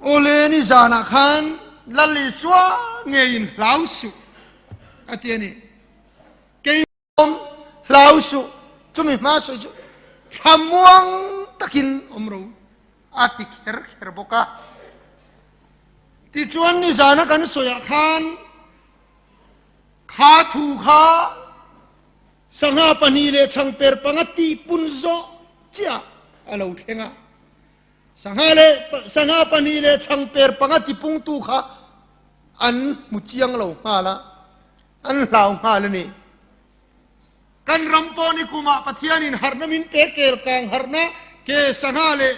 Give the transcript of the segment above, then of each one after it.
Awle nizanah khan Lal Isua ngeiin hlau suh a ti a ni. Kei awm hlau suh, chumi hma sawi chu thlamuang takin awm ro a ti kher kher bawk a. Tichuan nizana kan sawiah khan kha thu kha sangha pahnih leh chhangper panga tihpun zawh chiah a lo thleng a. Sangha leh sangha pahnih leh chhangper panga tipungtu kha an hmu chiang lo nghal a. An hlau nghal a ni. Kan ram pawh ni kumah Pathianin harhna min pe kel kang harhna ke sangha leh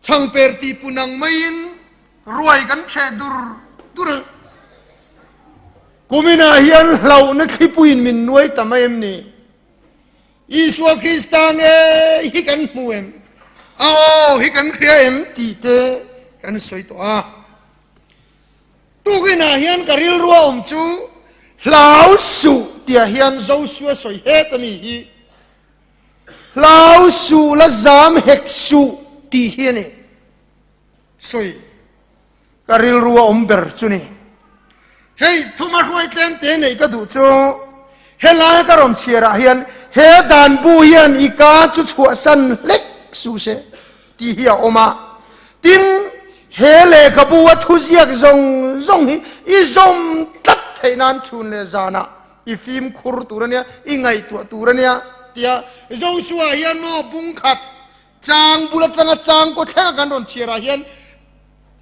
chhangper tih pun ang maiin ruai kan ṭheh dur dur a. Kuminah hian hlauhna thlipuiin min nuai ta mai em ni? Isua Krista nge hi kan hmu em? A aw hi kan hria em? tih te kan sawi tawh a. Tukinah hian ka rilru a awm chu hlau suh tiah hian Joshua sawi het a ni hi. Hlau suh la zam hek suh tih hi a ni. Sawi ka rilru a awm ber chu ni. Hei thuma hruai tlem te neih ka duh chu helai ka rawn chhiar ah hian he dan bu hian i ka chu chhuahsan hlek suh se. Tih hi a awm a. Tin, he lehkhabu a thuziak zawng zawng hi i zawm tlat theih nan chhun leh zanah i fimkhur tur a nia, i ngaihtuah tur a nia tia Joshua hian maw bung khat chang bul atanga chang kaw thlenga kan rawn chhiar ah hian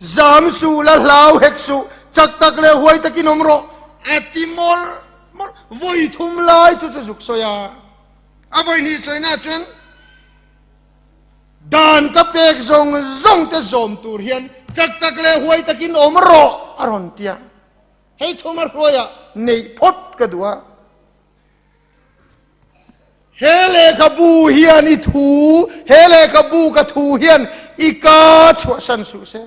zam suh la hlau hek suh, chak tak leh huai takin awm rawh a ti mawlh mawlh. Vawi thum lai chu chu zuk sawi a, a vawi hnih sawina chuan Dan ka pek zawng zawng te zawm tur hian chak tak leh huai takin awm rawh a rawn ti a. Hei thuma hruaiah neih phawt ka duh a. He lehkhabu hian i thu, he lehkhabu ka thu hian i ka chhuahsan suh se.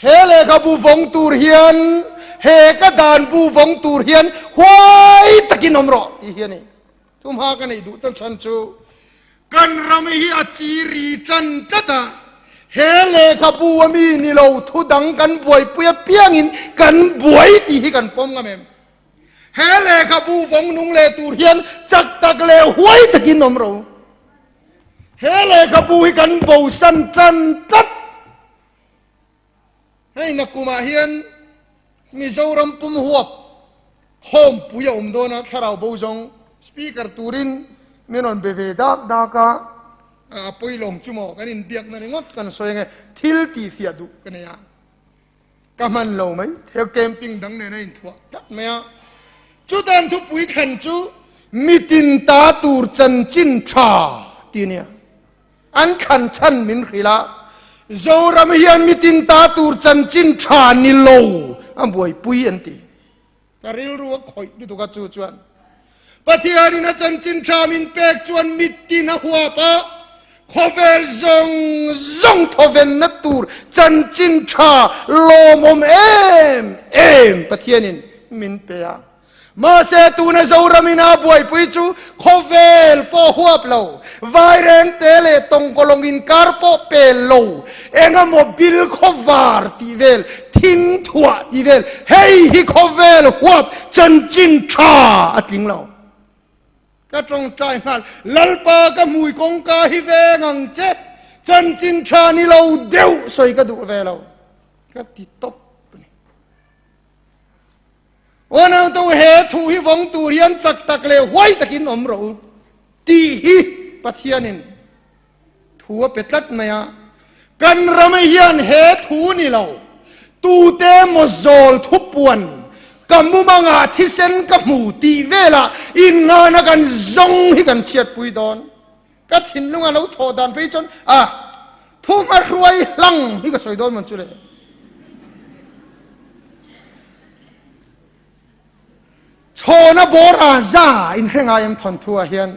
He lehkhabu vawng tur hian, he ka dan bu vawng tur hian huai takin awm rawh tih hi a ni. Thumha ka neih duh ta chhan chu kan ram hi a chi ri tan tlat a, he lehkhabu a mi ni lo thu dang kan buaipui apiangin kan buai tih hi kan pawm ngam em? He lehkhabu vawng nung leh tur hian chak tak leh huai takin awm ro. He lehkhabu hi kan bosan tan tlat. Hei nakumah hian Mizoram pum huap home pui a awm dawn a, thlarau bo zawng speaker turin min rawn be ve dak dak a, a pawi lawng chu maw kan inbiakna ringawt kan sawi ange, thil tihfiah duh ka nei a, ka hman lo mai, he camping dang nen a inthuah tlat mai a, chutan thupui thlan chu mitin ta tur chanchin tha ti a nia. An thlan chhan min hrilh a, Zoram hian mitin ta tur chanchin tha ni lo a buaipui an ti. Ka rilru a khawih lutuk a chu chuan Pathianin a chanchin tha min pek chuan mitin a huap a, khawvel zawng zawng thawvenna tur chanchin tha lawmawm em em Pathianin min pe a. Mahse tuna Zoramin a buaipui chu khawvel pawh huap lo, vaireng te leh tawngkawlawng inkar pawh pel lo, engemaw bil khawvar tih vel, thim thuah tih vel, hei hi khawvel huap chanchin tha a tling lo. Ka tawngtai nghal, Lalpa ka hmui kawngka hi veng ang che, chanchin tha ni lo deuh sawi ka duh ve lo, ka ti tawp a ni. Aw naute u, he thu hi vawng tur hian chak tak leh huai takin awm rawh u tih hi Pathianin thu a pe tlat mai a. Kan ram hian he thu ni lo, tute maw zawl thupuan ka mumangah thisen ka hmu tih velah innghahna kan zawng hi kan chhiatpui dawn. Ka thinlung a lo thawh dan phei chuan a thu hmahruai hlang hi ka sawi dawn mawn chu le. Chhawna bawr a za in hre ngai em thawnthu ah hian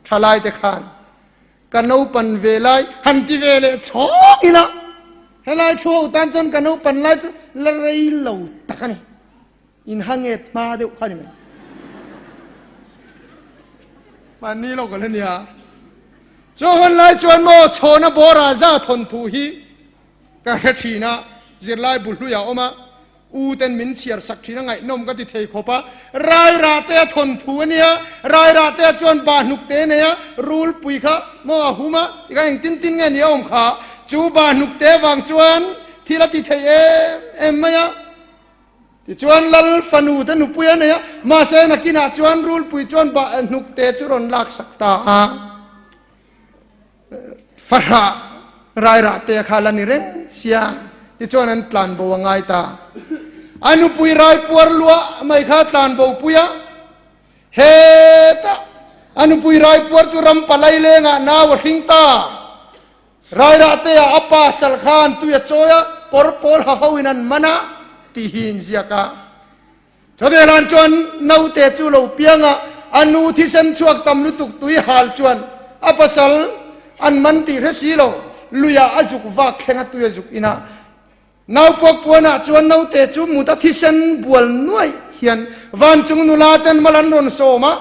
thalai te khan ka naupan ve lai han ti ve leh chhawk ila helai thu ho tan chuan ka naupan lai chu la rei lo tak a ni. In ha nget hma deuh kha ni mai. Mahni lo kal a nia. Chu hun lai chuan maw chhawna bawra za thawnthu hi Ka hre thin a, zirlai bu hlui a awm a, u ten min chhiar sak thin a ngaihnawm ka ti thei khawp a, Rairahte a thawn thu a nia, Rairahte chuan bah hnuk te nei a, rulpui kha maw a hum a, tikhan engtin tin nge ni a awm kha, chu bah hnuk te vang chuan thil a ti thei em em mai a. Tichuan Lal fanu te nupui a nei a, mahse nakinah chuan rulpui chuan bah hnuk te chu rawn lak sak ta a. Fahrah rairah te kha la ni reng sia, tichuan an tlan bo a ngai ta. A nupui rai puar luah mai kha tlan bo pui a, hetah a nupui rai puar chu ram palai lengah nau a hring ta. Rairah te ah a pa sal khan tui a chawi a, kawr pawl ha ho in an man a tih hi inziak a. Chawvelan chuan naute chu lo piang a, a nu thisen chhuak tam lutuk tui hal chuan a pasal an man tih hre si lo, luiah a zuk vak thleng a tui a zuk in a. Naupuak puanah chuan naute chu mut a thisen bual nuaih hian vancung nula ten mal an rawn sawm a.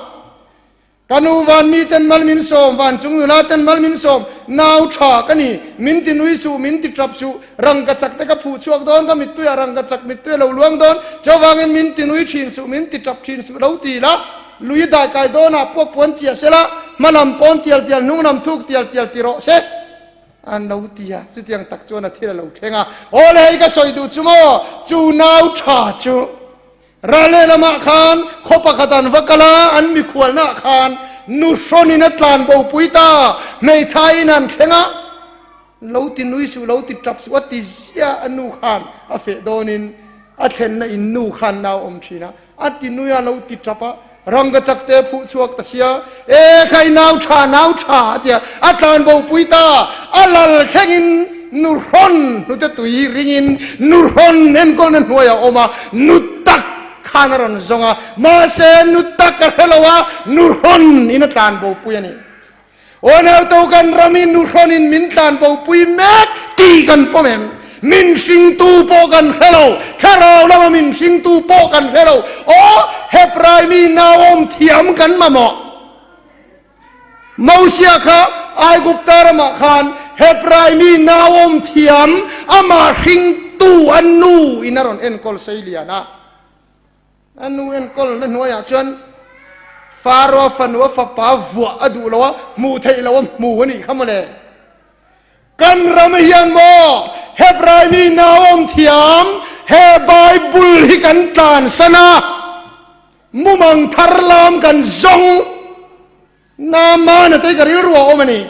Ka nu van mi ten mal min sawm, vancung nula ten mal min sawm, nau tha ka ni, min ti nui suh, min ti tap suh, rangka chak te ka phuh chhuak dawn, ka mittui ah rangka chak mittui a lo luang dawn, chuvangin min ti nui thin suh, min ti tap thin suh lo ti la, lui daikai dawnah puak puan chiah se la, hma lam pawn tial tial, hnung lam thuk tial tial ti rawh se, an lo ti a, chutiang tak chuan a thil a lo thleng a, aw le hei ka sawi duh chu maw, chu nau tha chu. Ral lehlamah khan khaw pakhat an va kal a, an mikhualnaah khan nuhrawnin a tlan bopui ta, hmeithaiin an thleng a, lo ti nui suh, lo ti tap suh a ti zia a nu khan a feh dawnin a thlenna in nu khan nau awm thin a, a ti nui a, lo ti tap a, rangkachak te phuh chhuak ta sia, e khai nau tha, nau tha a ti a, a tlan bopui ta, a lal thlengin nuhrawn hnute tui ringin nuhrawn enkawlna hnuaiah a awm a, nu tak khan a rawn zawng a, mahse nu tak a hre lo a, nuhrawn in a tlan bopui a ni. Aw Nauto kan ram hi nuhrawn in min tlan bopui mek tih kan pawm em? Min hringtu pawh kan hre lo, thlarau lama min hringtu pawh kan hre lo, aw Hebrai mi nauawm thiam kan mamawh. Mosia kha Aigupta ramah khan Hebrai mi nauawm thiam amah hringtu a nu in a rawn enkawl sei lian a. A nu enkawl na hnuaiah chuan Faro fanu a fapa vuah a duh lo a, hmuh theih lo a hmu a nih kha mawle. Kan ram hian maw Hebrai mi nauawm thiam he Bible hi kan tlansan a, Mumang thar lam kan zawng Naamana te ka rilru a awm a ni.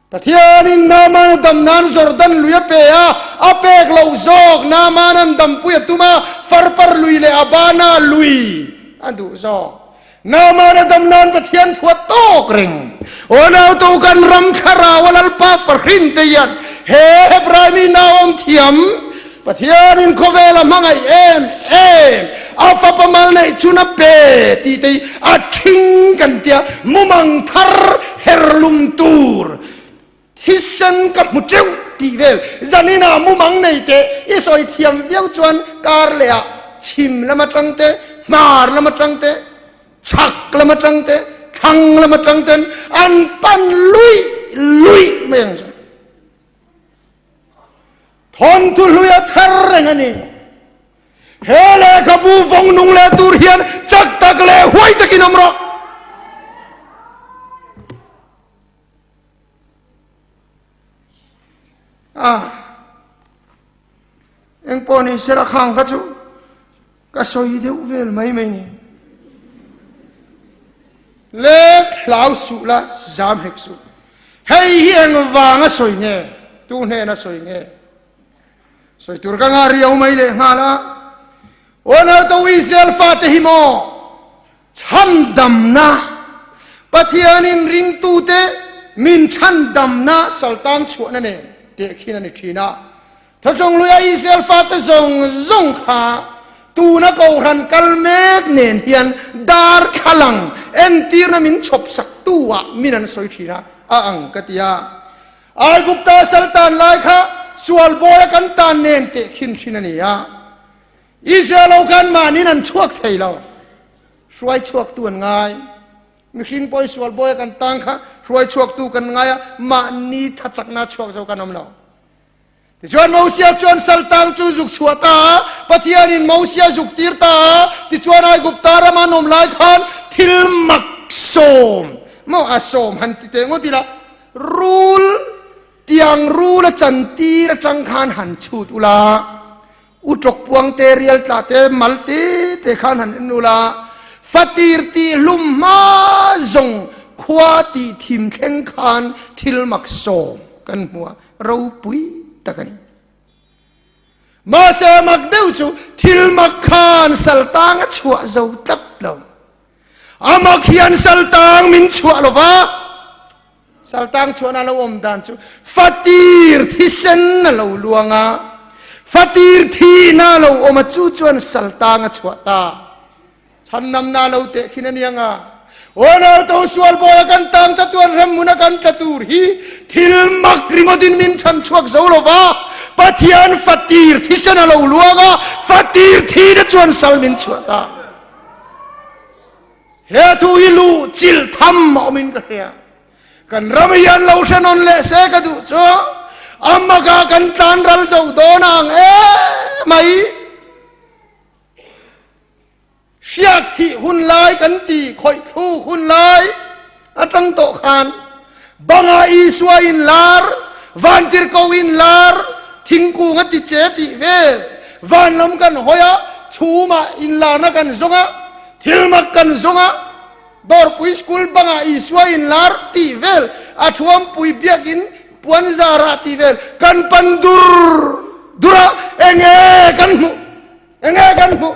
Pathianin Naamana dam nan Jordan lui a pe a, a pek loh zawk Naamana'n dampui a tum a, Farpar lui leh Abana lui a duh zawk. Naamana dam nan Pathian thu a tawk reng. Aw nautu kan ram thlarau a Lalpa fahrin te hian he Hebrai mi nauawm thiam Pathianin khawvel a hmangaih em em, a fapa mal neih chun a pe tih te hi a ṭhing kan tia, mumang thar herlum tur thisen ka hmu ṭeuh tih vel zaninah mumang nei teh i sawi thiam viau chuan kar lehah chhim lam aṭang te, hmar lam aṭang te, chhak lam aṭang te, thlang lam aṭang ten an pan luih luih mai ang chu. Thawnthu hlui a thar reng a ni. He lehkhabu vawng nung leh tur hian chak tak leh huai takin awm rawh. Ah, eng pawh ni sela khang kha chu ka sawi deuh vel mai mai ni. Le hlau suh la zam hek suh. Hei hi eng vang a sawi nge? Tu hnen a sawi nge? Sawi tur ka ngah riau mai leh nghal a. Unau Israel fate hi maw chhandamna Pathianin ringtute min chhandamna saltang chhuahna nen tehkhin a ni thin a. Thawchawng luia Israel fate zawng zawng kha tuna Kohhran kal mek nen hian darthlalang entirna min chhawp saktu ah min an sawi thin a, a ang ka ti a. Aigupta sal tan lai kha sual bawi a kan tan nen tehkhin thin a ni a. Israel ho khan mahniin an chhuak thei lo, hruai chhuaktu an ngai. Mihring pawhin sual bawi a kan tang kha hruai chhuaktu kan ngai a, mahni thachakna chhuak zo kan awm lo. Tichuan Mosia chuan saltang chu zuk chhuah ta a, Pathianin Mosia zuk tir ta a, tichuan Aigupta rama an awm lai khan thil mak sawm maw a sawm han ti teh ngawt ila, rul tiang rul a chan tir atang khan han chhut ula, utawk puang te rial tla te mal te te khan han en ula, fatir tih hlum hma zawng khua tih thim thleng khan thil mak sawm kan hmu a. Ropui tak a ni. Mahse mak deuh chu thil mak khan saltang a chhuah zo tlat lo. A mak hian saltang min chhuah lo va, saltang chhuahna lo awm dan chu fatir thisen a lo luang a, fatir thihna a lo awm a, chu chuan saltang a chhuah ta. Chhannamna lo teh khin a niang a, Aw nauto sual bawi a kan tang chatuan hremhmun a kan tla tur hi thil mak ringawtin min chhan chhuak zo lo va, Pathian fatir thisen a lo luang a, fatir thihna chuan sal min chhuah ta. He thu hi luh chilh tham a awmin ka hria. Kan ram hian lo hre nawn leh se ka duh chu a makah kan tlan ral zo dawn ang emai. Hriak thih hun lai kan ti khawih thluk hun lai atang tawh khan banga Isua in lar, vantirhko in lar, thingkung a ti che tih vel, van lam kan hawi a, chhumah inlarna kan zawng a, thilmak kan zawng a, Dawrpui School bangah Isua in lar tih vel, a thuampui biakin puan zarah tih vel kan pan dur dur a, enge kan hmuh? Enge kan hmuh?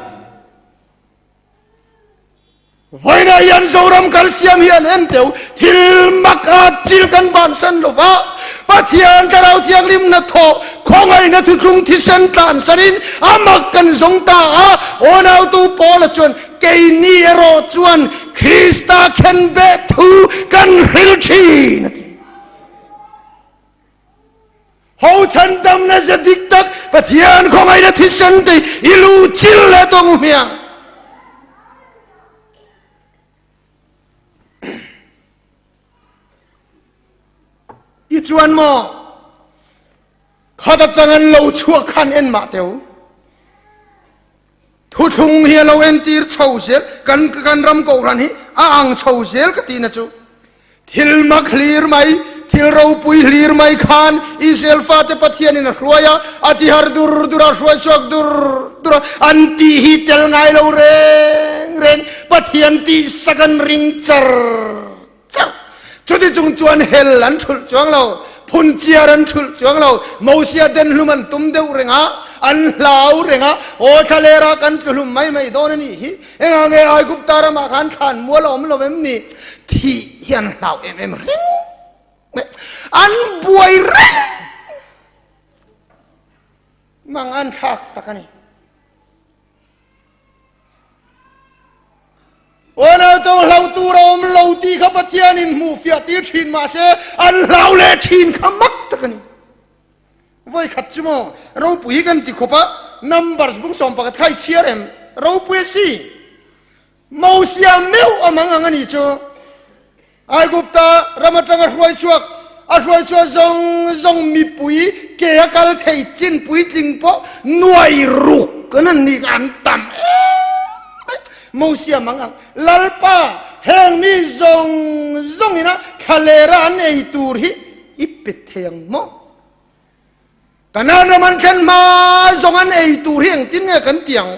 Vawiinah hian Zoram kal siam hian en teu thil mak a chil kan bansan lo va, Pathian Thlarau Thianghlim hnathawh khawngaihna thuthlung thisen tlansanin a mak kan zawng ta a, aw nautu Paula chuan Keini erawh chuan Krista khenbeh thu kan hril thin, a ti. Ho chhandamna ze dik tak Pathian khawngaihna thisen te i lu chil leh tawng hmiang. Tichuan maw khat atang an lo chhuak khan en mah teu. Thuthlung hi a lo entir chho zel, kan kan ram kohhran hi a ang chho zel ka tihna chu. Thil mak hlir mai, thil ropui hlir mai khan Israel fate Pathianin a hruai a, a tihar dur dur a, hruai chhuak dur dur a, an tih hi tel ngai lo reng reng, Pathian tihsak an ring char char. Chuti chung chuan hel an thulh chuang lo, phunchiar an thulh chuang lo, Mosia den hlum an tum deuh reng a, an hlau reng a, Aw thlalera kan tlu hlum mai mai dawn a nih hi, engah nge Aigupta ramah khan thlan mual a awm lo em ni? Thih hi an hlau em em reng mai, an buai reng mang an thlak tak a ni. Unauto hlau tur a awm lo tih kha Pathianin hmuh fiah tir thin mahse an hlau leh thin kha mak tak a ni. Vawi khat chu maw ropui hi kan ti khawp a, numbers bung 11 kha i chhiar em? Ropui a si. Mosia meuh a mang ang a nih chu. Aigupta ram atanga hruai chhuak, a hruai chhuah zawng zawng mipui ke a kal thei chin puitling pawh nuai ruk an an nih kha an tam em em. Mosia mang ang, Lalpa, heng mi zawng zawng ina thlalera an ei tur hi i pe thei ang maw? Kanaan ram an thlen hma zawng an ei tur hi engtin nge kan ti ang?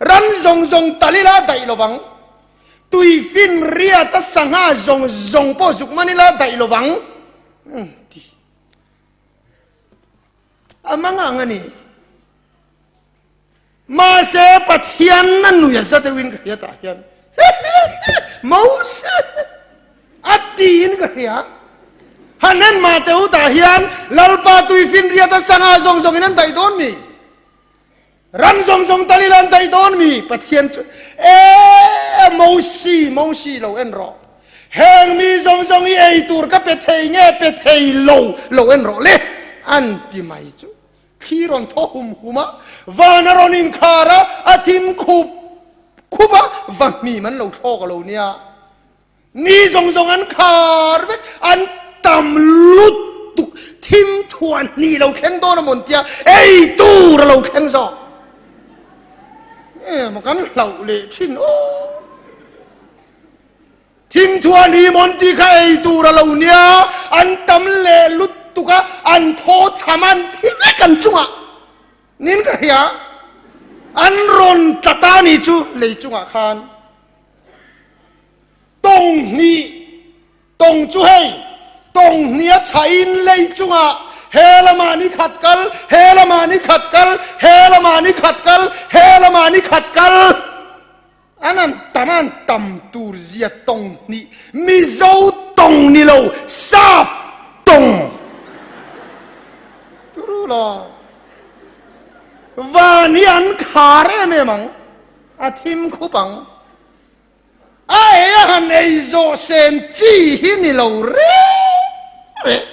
Ran zawng zawng tal ila daih lo vang. Tui fin riat a sangha zawng zawng pawh zuk man ila daih lo vang. Ti a mang ang a ni. Mahse Pathian a nui a za deuhin ka hria tah hian Moses a tiin ka hria. Han en mah teh u tah hian Lalpa tuifinriat a sangha zawng zawngin an daih dawn mi? Ran zawng zawng tal ila an daih dawn mi? Pathian chu e Mosi, Mosi lo en rawh. Heng mi zawng zawng i ei tur ka pe thei nge pe thei lo lo en rawh le an ti mai chu. Thli rawn thaw hum hum a, van a rawn inkhar a, a thim khup khup a, va hmim an lo thlawk a lo nia. Ni zawng zawng an khar vek, an tam lutuk, thim thuah. thuah hnih lo thleng dawn a mawn tia ei tur a lo thleng zawk. Nge maw kan hlauh leh thin aw. Thim thuah hnih mawn tih kha ei tur a lo nia, an tam leh lutuk a, an thaw chham a, an thi vek an chungah. Nin ka hria, an rawn tla ta ni chu lei chungah khan tawng hnih Tawng chu hei, tawng hnia chhain lei chungah he lamah ni khat kal, he lamah ni khat kal, he lamah ni khat kal, he lamah ni khat kal. An an tam an tam tur zia tawng hnih, Mizo tawng ni lo, Sap tawng. Turu lo. Van hi an khar em em ang, a thim khup ang. A ei a han ei zawh sen chi hi ni lo reng reng.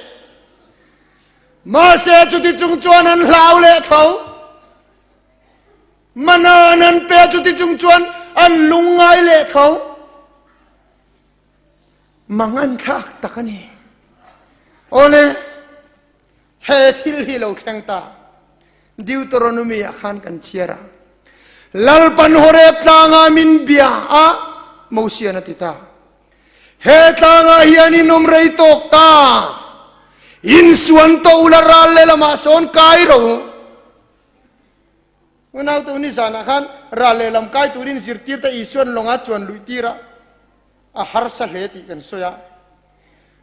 Mahse chuti chung chuan an hlau leh tho. Mana an han pe a chuti chung chuan an lung ngai leh tho. Mang an thlak tak a ni. Awle, he thil hi lo thleng ta. Deuteronomy ah khan kan chhiar a. Lalpan Horeb tlangah min bia a, Mosian a ti ta. He tlangah hian in awm rei tawk ta. Insuan tawh ula ral lehlamah sawn kai ro. Unau te u nizanah khan ral lehlam kai turin zirtirte Isuan lawnga chuan luih tir a, a harsa hle tih kan sawi a.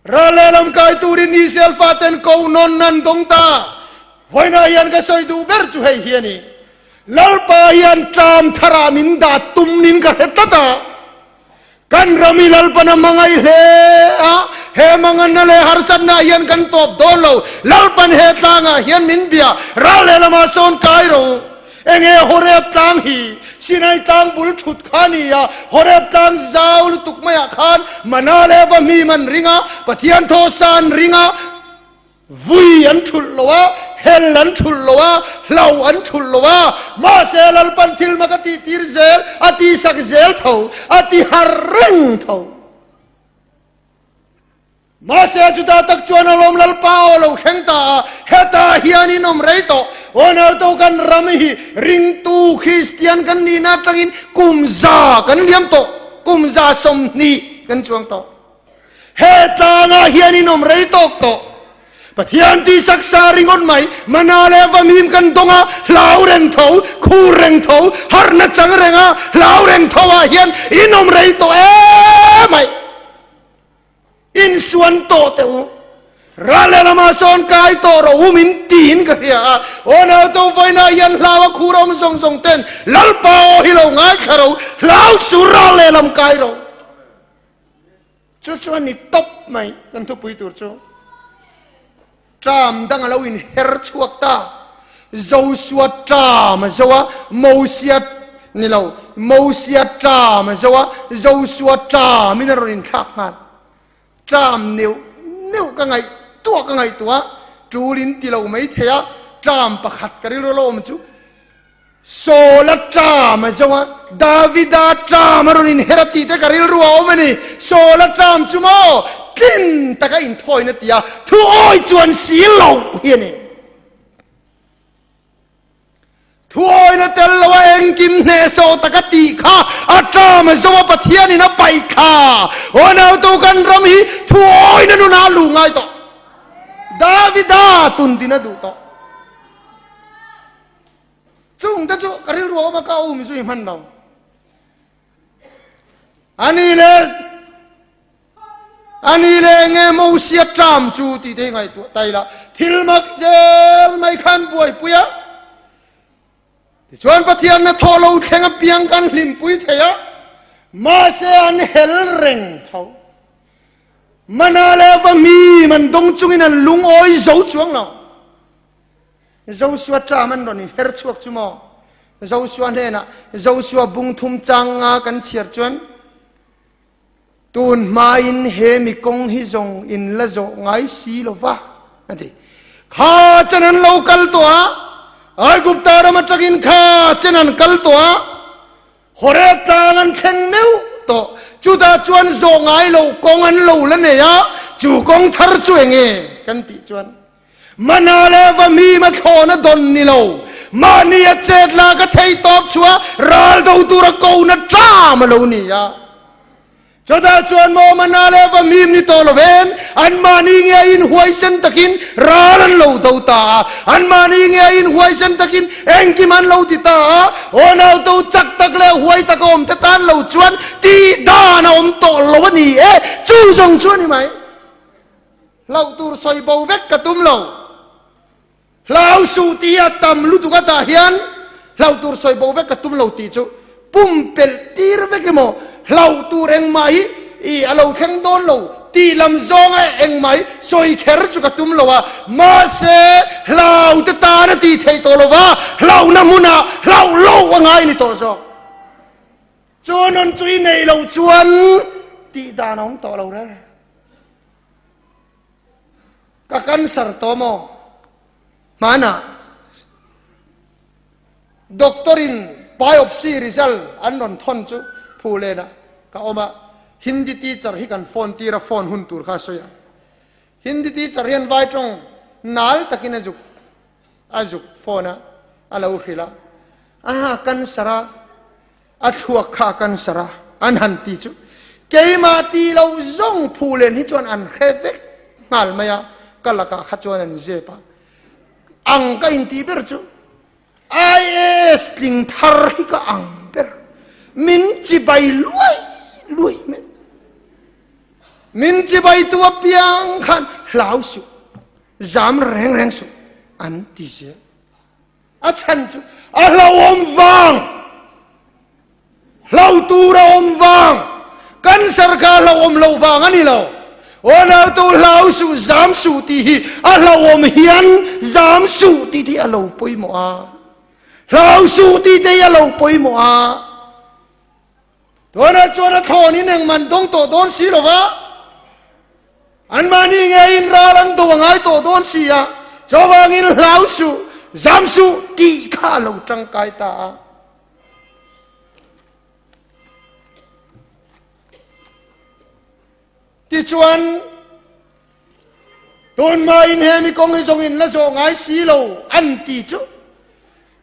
Ral lehlam kai turin Israel faten ko nawn an dawng ta. Vawiinah hian ka sawi duh ber chu hei hi a ni. Lalpa hian tlam tharah min dah tum nin ka hre tlat a. Kan ram hi Lalpan a hmangaih hle a, he hmangaihna leh harsatna hian kan tawp dawn lo. Lalpan he tlangah hian min bia, ral lehlamah sawn kai ro. Enge Horeb tlang hi Sinai tlang bul thut kha a ni a, Horeb tlang zau lutuk maiah khan Mana leh va hmim an ring a, Pathian thawsa an ring a, vui an thulh lo a, hel an thulh lo a, hlo an thulh lo a, mahse Lalpan thil mak a tihtir zel, a tihsak zel tho, a ti har reng tho. Mahse chutah tak chuan a lawm Lalpa aw lo thleng ta a, hetah hian in awm rei tawh. Aw nauto kan ram hi ringtu Kristian kan nihna atangin kum za kan liam tawh, kum za 20 kan chuang tawh. He tlangah hian in awm rei tawk tawh. Pathian tih saksa ringawt mai, mana leh vamhim kan dawng a, hlau reng tho, khur reng tho, harhna chang reng a, hlau reng tho ah hian in awm rei tawh em mai. Insuan tawh teh u. Ral lehlamah sawn kai tawh rawh u min tiin ka hria a. Aw nauto vawiinah hian hlau a khur awm zawng zawng ten Lalpa aw hi lo ngaithla ro, hlau su ral lehlam kai ro. Chu chu a ni tawp mai kan thupui tur chu. Tram dang a lo inher chhuak ta. Joshua tram a zo a, Mosia ni lo, Mosia tram a zo a, Joshua tram in a rawn inthlak nghal. Tram neuh neuh ka ngaihtuah ka ngaihtuah a, tul in ti lo mai thei a, tram pakhat ka rilru lo awm chu Saula tram a zo a, Davida tram a rawn inher a tih te ka rilru a awm a ni. Saula tram chu maw tlin taka inthawina ti a, thu awi chuan si lo hi a ni. Thu awina tel lo a engkim hnehsawh taka tih kha a tram a zo a, Pathianin a paih thla. Aw nautu kan ram hi thu awina nunah a luh ngai tawh. Davida tundin a duh tawh. Chung te chu ka rilru a awm a, ka um zui hman lo. Ani leh ani leh enge Mosia tram chu tih te hi ngaihtuah ta ila, thil mak zel mai khan buaipui a. Tichuan Pathian na thawh lo thleng apiang kan hlimpui thei a, mahse an hel reng tho. Mana leh va mi man dawng chungin an lungawi zo chuang lo. Joshua ṭam an rawn inher chhuak chu maw? Joshua hnenah Joshua bung thum chang nga kan chhiar chuan, Tun hmain he mi kawng hi zawng in la zawh ngai si lo va, a ti. Kha chen an lo kal tawh a, Aigupta ram aṭangin kha chen an kal tawh a, Horeb tlang an thleng meuh tawh. Chutah chuan zawh ngai lo kawng an lo la nei a, chu kawng thar chu eng nge kan tih chuan? Mana leh va mi ma thlawna dawn ni lo, mahni a chet lak a thei tawp chhuah ral do tura kona ṭam a lo ni a. Chutah chuan maw mana leh va mim ni tawh lovin anmahni nge inhuaisen takin ral an lo do ta a, anmahni nge inhuaisen takin engkim an lo ti ta a, aw nauto chak tak leh huai taka awm te tan lo chuan tih dan a awm tawh lo a ni e, chu zawng chu a ni mai. Hlauh tur sawi bo vek ka tum lo. Hlau suh tih a tam lutuk a tah hian hlauh tur sawi bo vek ka tum lo tih chu pumpelh tir vek emaw hlauh tur engmah hi i a lo thleng dawn lo tih lam zawnga engmah hi sawi kher chu ka tum lo a, mahse hlau te tan a tih theih tawh lo va, hlauhna hmunah hlauh loh a ngai ni tawh zawk. Chu nun chu i neih loh chuan tih dan a awm tawh lo reng. Ka cancer tawh maw? Hmanah doctor in biopsy result an rawn thawn chu Phulenah ka awm a, Hindi teacher hi kan phone tir a, phone hun tur kha a sawi a. Hindi teacher hian vai tawng nal takin a zuk a zuk phone a, a lo hrilh a, Aha cancer a, A thluak kha a cancer a, an han ti chu keimah ti lo zawng phulen hi chuan an hre vek nghal mai a, ka lakah kha chuan an zep a, ang ka intih ber chu IAS tling thar hi ka ang ber, min chibai luai luai mai, min chibai tu apiang khan hlau suh, zam reng reng suh an ti zel. A chhan chu a hlauhawm vang, hlau tur a awm vang, cancer kha a hlauhawm loh vang a ni lo. Aw nautu hlau suh, zam suh tih hi a hlauhawm hian zam suh tih te hi a lo pawimawh a, hlau suh tih te hi a lo pawimawh a. Tunah chuan a thlawnin engman dawng tawh dawn si lo va, anmahni ngeiin ral an do a ngai tawh dawn si a, chuvangin hlau suh, zam suh tih kha a lo tangkai ta a. Tichuan, tunhmain he mi kawng hi zawngin la zawh ngai si lo an ti chu,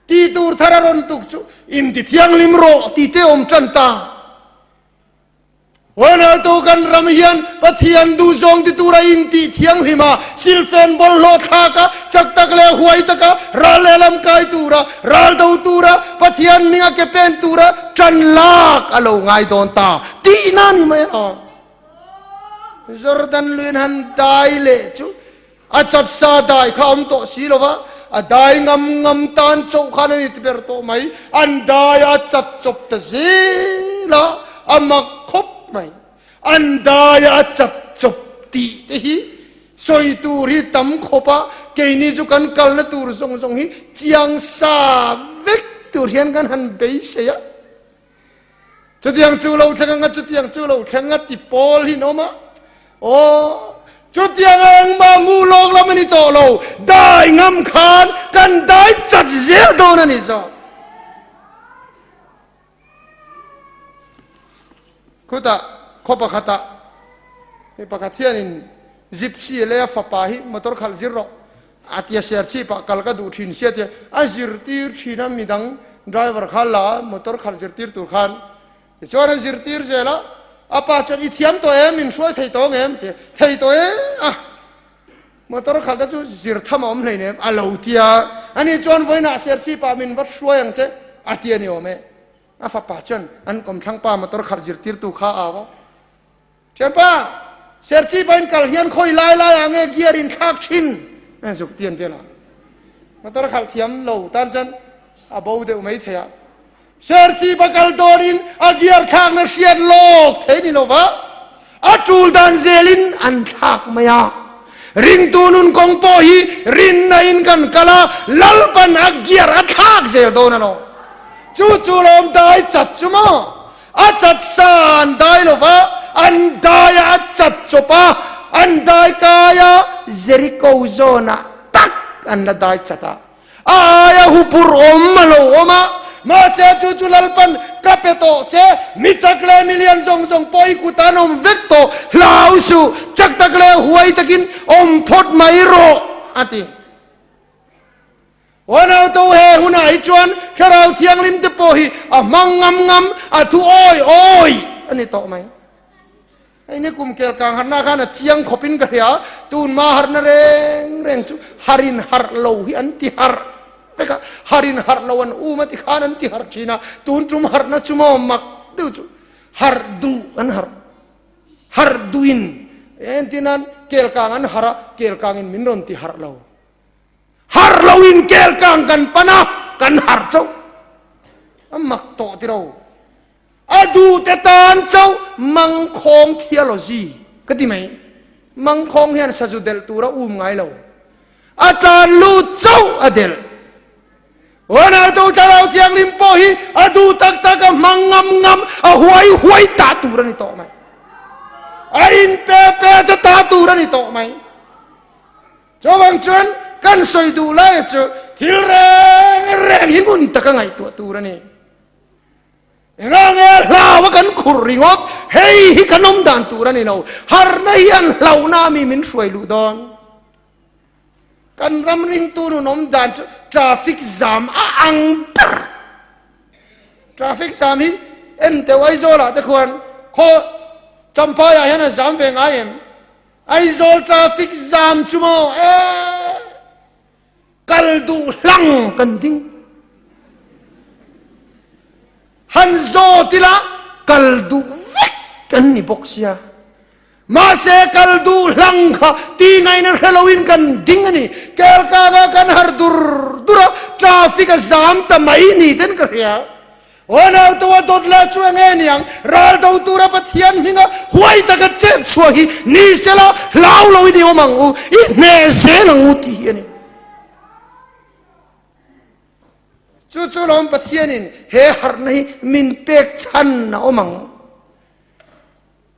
Ti tur thar a rawn tuk chu in ti thianghlim rawh ti te awm tan ta. Huaneltu kan ram hian Pathian duhzawng ti tura in tih thianghlim a, silfen bawlhhlawh thlak a, chak tak leh huai taka ral lehlam kai tura, ral do tura, Pathian hminga ke pen tura tan lak a lo ngai dawn ta tihna ni mai a. Jordan luin han dai leh chu A chatsa dai kha awm tawh si lo va, a dai ngam ngam tan chauh khan a ni ti ber tawh mai. An dai a chat chawp ta zel a, a mak khawp mai. An dai a chat chawp tih te hi sawi tur hi tam khawp a, keini chu kan kalna tur zawng zawng hi chiang sa vek tur hian kan han beisei a. Chutiang chu lo thleng anga, chutiang chu lo thleng a ti pawl hi an awm a. Aw, chutiang a engmah hmuh lawk lam a ni tawh lo. Dai ngam khan kan dai chat zel dawn a ni zawk. Khutah khaw pakhatah mi pakhat hianin Gypsy leh a fapa hi motor khalh zir rawh A tia ser chip ah kal ka duh thin sia tia a zirtir thin a midang driver kha la a motor khalh zirtir tur khan tichuan a zirtir zel a a pa chuan i thiam tawh em min hruai thei tawh ang em tia thei tawh e a motor khalh te chu zir tham a awm hlei nem a lo tia ani chuan vawiinah ser chip ah min va hruai ang che a tia ni awm e a fapa chuan an kawmthlang pa motor khalh zirtirtu kha a au a. Thianpa, Serchhipa in kal hian khawi lai lai ah nge gear in thlak thin? A zuk ti an tel a. Motor khalh thiam lo tan chuan a bo deuh mai thei a. Serchhipa kal dawn in a gear thlak na hriat lawk thei ni lova a tul dan zel in an thlak mai a. Ringtu nun kawng pawh hi rinna in kan kal a, Lalpan a gear a thlak zel dawn a lo. Chu chu lawm dai chat chu maw? A chat sa an dai lo va, an dai a, a chat chawp a, an dai kai a, Jeriko zawnah tak an la dai chat a. A aia hupur awm a lo awm a, mahse chu chu Lalpan ka pe tawh che, mi chak leh mi lian zawng zawng pawh i kut an awm vek tawh, hlau suh, chak tak leh huai takin awm phawt mai rawh, a ti. Unau to he hunah hi chuan Thlarau Thianghlim te pawh hi a hmang ngam ngam, a thu awi awi a ni tawh mai. Hei ni kum kel kang harhna khan a chiang khawpin ka hria, tunma harhna reng reng chu harin harh lo hi an ti harh vek a, harin harh lo an um a ti khan an ti harh thin a, tun tum harhna chu maw mak deuh chu harh duh an harh, harh duhin entirnan kel kang an harh a, kel kangin min rawn ti harh lo. Harh lo in kel kang kan pan a, kan harh chauh a mak tawh tiro. A duhte tan chauh mangkhawng theology ka ti mai. Mangkhawng hian sazu delh tur a um ngai lo. A tlan lut chauh a delh. Ronaldo Thlarau Thianghlim pawh hi a duh tak tak a hmang ngam ngam a huai huai ta tur a ni tawh mai. A in pe pe te ta tur a ni tawh mai. Chuvang chuan kan sawi duh lai chu thil reng reng hi ngun taka ngaihtuah tur a ni. Engang nge hlau a kan khurh ringawt, hei hi kan awm dan tur a ni lo. Harhna hian hlauhna a mi min hruai luh dawn. Kan ram ringtu nun awm dan chu traffic jam a ang ber. Traffic jam hi en teuh Aizawlah te khuan khaw Champhaiah hian a zam ve ngai em? Aizawl traffic jam chu maw ee kal duh hlang kan ding. Han zawt ila kal duh vek kan ni bawk sia. Mahse kal duh hlang kha ti ngaina hre loin kan ding a ni. Kelkanga kan har dur dur a, traffic a zam ta mai ni ten ka hria. Aw nauto a dawt la chu enge niang, ral do tura Pathian hminga huai taka chet chhuah hi ni sela hlau loin i awm ang u, i hneh zel ang u tih hi a ni. Chu chu lawm Pathianin he harhna hi min pek chhan a awm ang.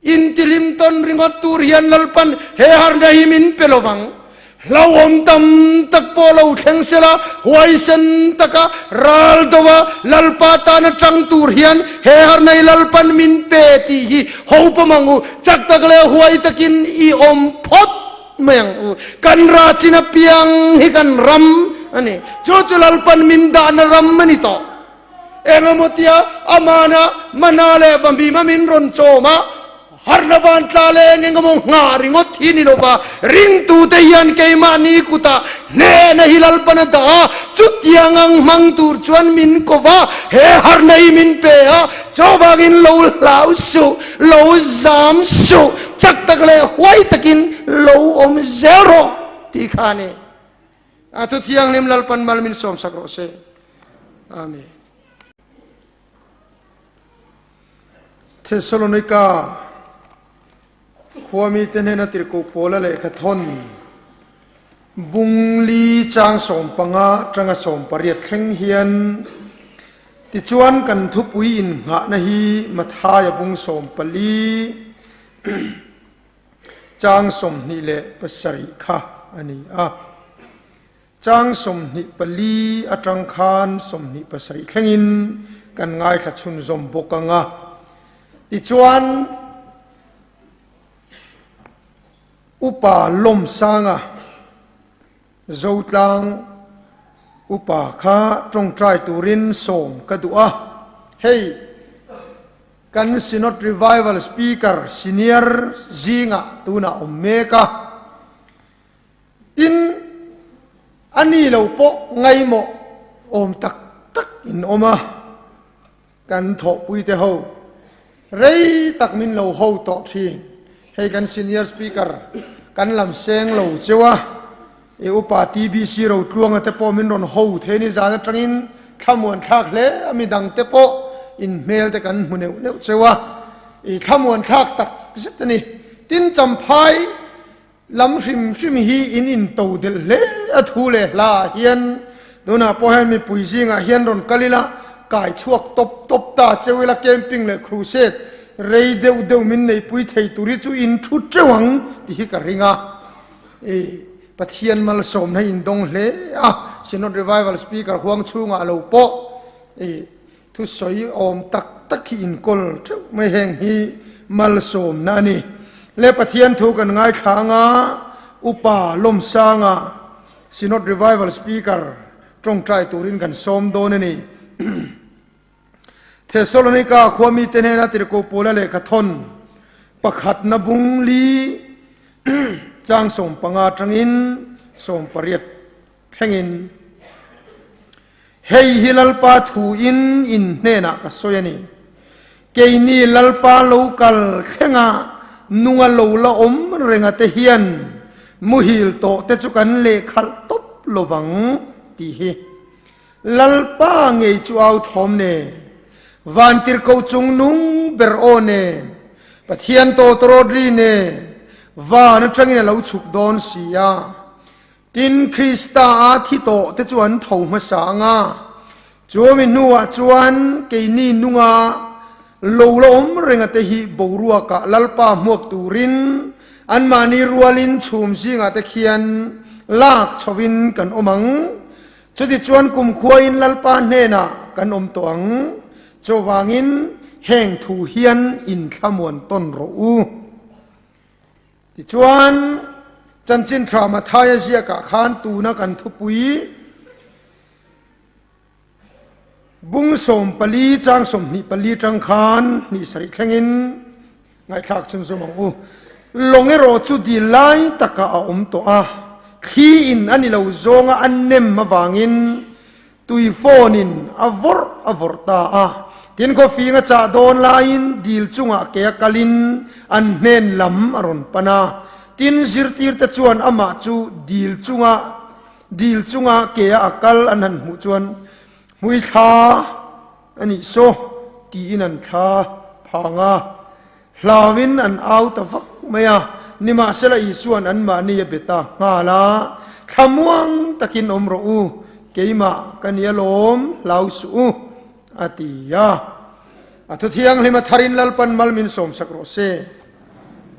Intilim tawn ringawt tur hian Lalpan he harhna hi min pe lo vang. Hlauhawm tam tak pawh lo thleng sela, huaisen taka ral dova Lalpa tana tang tur hian he harhna hi Lalpan min pe tih hi ho pawm ang u. Chak tak leh huai takin i awm phawt mai ang u. Kan ra chin apiang hi kan ram a ni. Chu chu Lalpan min dahna ram a ni tawh. Engemaw tia amana mana leh vahmima min rawn chawm a, harhna van tla leh eng engemaw nghah ringawt hi ni lova, ringtute hian keimahni kutah hnehna hi Lalpan a dah a, chutiang ang hmang tur chuan min ko va, he harhna hi min pe a, chuvangin lo hlau suh, lo zam suh, chak tak leh huai takin lo awm zel rawh tih kha a ni. A thu thianghlim Lalpan mal min sawmsak rawh se. Amen. Thessalonika khuami te hnena tirhkoh Paula lehkha thawn bung li chang 15 tanga 18 thleng hian tichuan kan thupui innghahna hi Mathaia bung 14 Chang 27 kha a ni a. Chang 24 atang khan 27 thlengin kan ngaithla chhunzawm bawk ang a. Tichuan, Upa Lawmsanga Zotlang upa kha tawngtai turin sawm ka duh a. Hei. Kan Synod Revival Speaker Senior zingah tunah awm mek a, tin a ni lo pawh ngaimawh awm tak tak in awm a, kan thawhpui te ho rei tak min lo ho tawh thin. Hei kan Senior Speaker kan lam seng lo cheu a, i upa TBC Rotluanga te pawh min rawn ho thei ni zan atangin thlamuan thlak hle a, midang te pawh in hmel te kan hmu neuh neuh cheu a, i thlamuan thlak tak zet a ni. Tin Champhai lam hrim hrim hi in into delh hle a thu leh hla ah hian tunah pawh hian mipui zingah hian rawn kal ila kai chhuak tawp tawp ta cheu ila camping leh crusade rei deuh deuh min neihpui thei tur hi chu in thu teuh ang tih hi ka ring a. I Pathian malsawmna in dawng hle a, Synod Revival Speaker huang chhungah lo pawh i thusawi awm tak tak hi in kawl theuh mai heng hi malsawmna a ni. Le Pathian thu kan ngaithla anga Upa Lawmsanga Synod Revival Speaker. Tawngtai turin kan sawm dawn a ni. Thesalonika khua mite hnena tirhkoh Paula lehkha thawn pakhatna bung li chang 15 atangin 18 thlengin, Hei hi Lalpa thu in in hnenah ka sawi a ni. Keini Lalpa lo kal thlenga nunga lo la awm renga te hian muhil tawh te chu kan lehkhalh tawp lovang tih hi Lalpa ngei chu au thawm nen, Vantirhkoh chung nung ber aw nen, Pathian tawtawrawt ri nen van atangin a lo chhuk dawn si a. Tin, Krista a thi tawh te chu an tho hmasa ang a, chumi hnuah chuan keini nunga lo la awm renga te hi boruakah Lalpa hmuak turin anmahni rualin chhum zingah te khian lak chhovin kan awm ang. Chutichuan kumkhuain Lalpa hnenah kan awm tawh ang. Chuvangin heng thu hian inthlamuan tawn rawh u. Tichuan, Chanchin Tha Mathaia ziakah khan tuna kan thupui bung 14 chang 24 tang khan hnih sarih thlengin ngaihthlak chhunzawm ang u. Lawng erawh chu dil lai takah a awm tawh a, thli in a ni lo zawnga a nem avangin Tui phone in a vawrh a vawrh ta a. Tin khawfing a chah dawn laiin dil chungah ke a kalin an hnen lam a rawn pan a. Tin zirtir te chuan amah chu dil chunga dil chunga ke a a kal an han hmuh chuan hmuithla a nih saw tiin an thla phang a. Hlauin an au ta vak mai a, nimahsela Isua'n anmahni a be ta nghal a, Thlamuang takin awm rawh u, keimah ka ni alawm, hlau suh u, a ti a. A thu thianghlim a tharin Lalpan mal min sawmsak rawh se.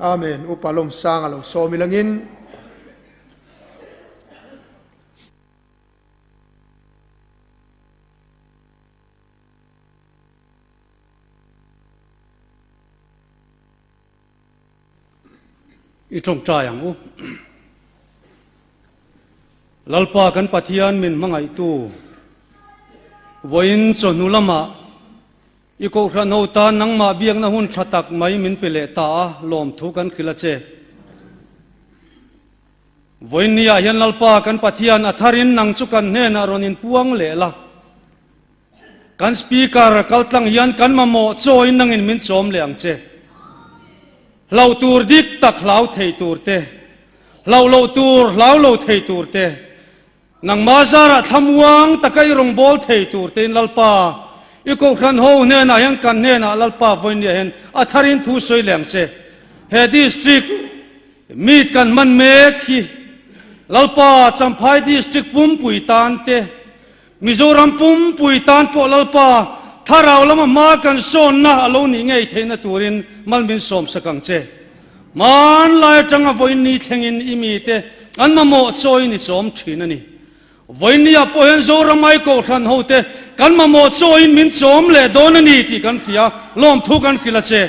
Amen. Upa Lawmsanga lo sawm ilangin. I tawngtai ang u. Lalpa kan Pathian min hmangaihtu, vawiin chawhnu lamah i Kohhran ho tan nangmah biakna hun tha tak mai min pe leh ta a, lawmthu kan hrilh a che. Vawiin ni ah hian Lalpa kan Pathian a tharin nang chu kan hnenah rawn inpuang leh la. Kan Speaker kaltlang hian kan mamawh chawiin nangin min chawm leh ang che. Hlau tur dik tak hlau thei tur te, hlau loh tur hlau lo thei tur te, nangmah zarah thlamuang taka i rawngbâwl thei tur tein Lalpa, i Kohhran ho hnenah hian kan hnenah Lalpa vawinia hian a tharin thu sawi leh ang che. He District Meet kan hman mek hi Lalpa Champhai District pumpui tan te, Mizoram pumpui tan pawh Lalpa thlarau lama hma kan sawnna a lo nih ngei theihna turin mal min sawmsak ang che. Hmanlai atanga vawiinni thlengin i mite an mamawh chawiin i chawm thin a ni. Vawiinniah pawh hian Zoram ai Kohhran hote kan mamawh chawiin min chawm leh dawn a ni tih kan hria, lawmthu kan hrilh a che.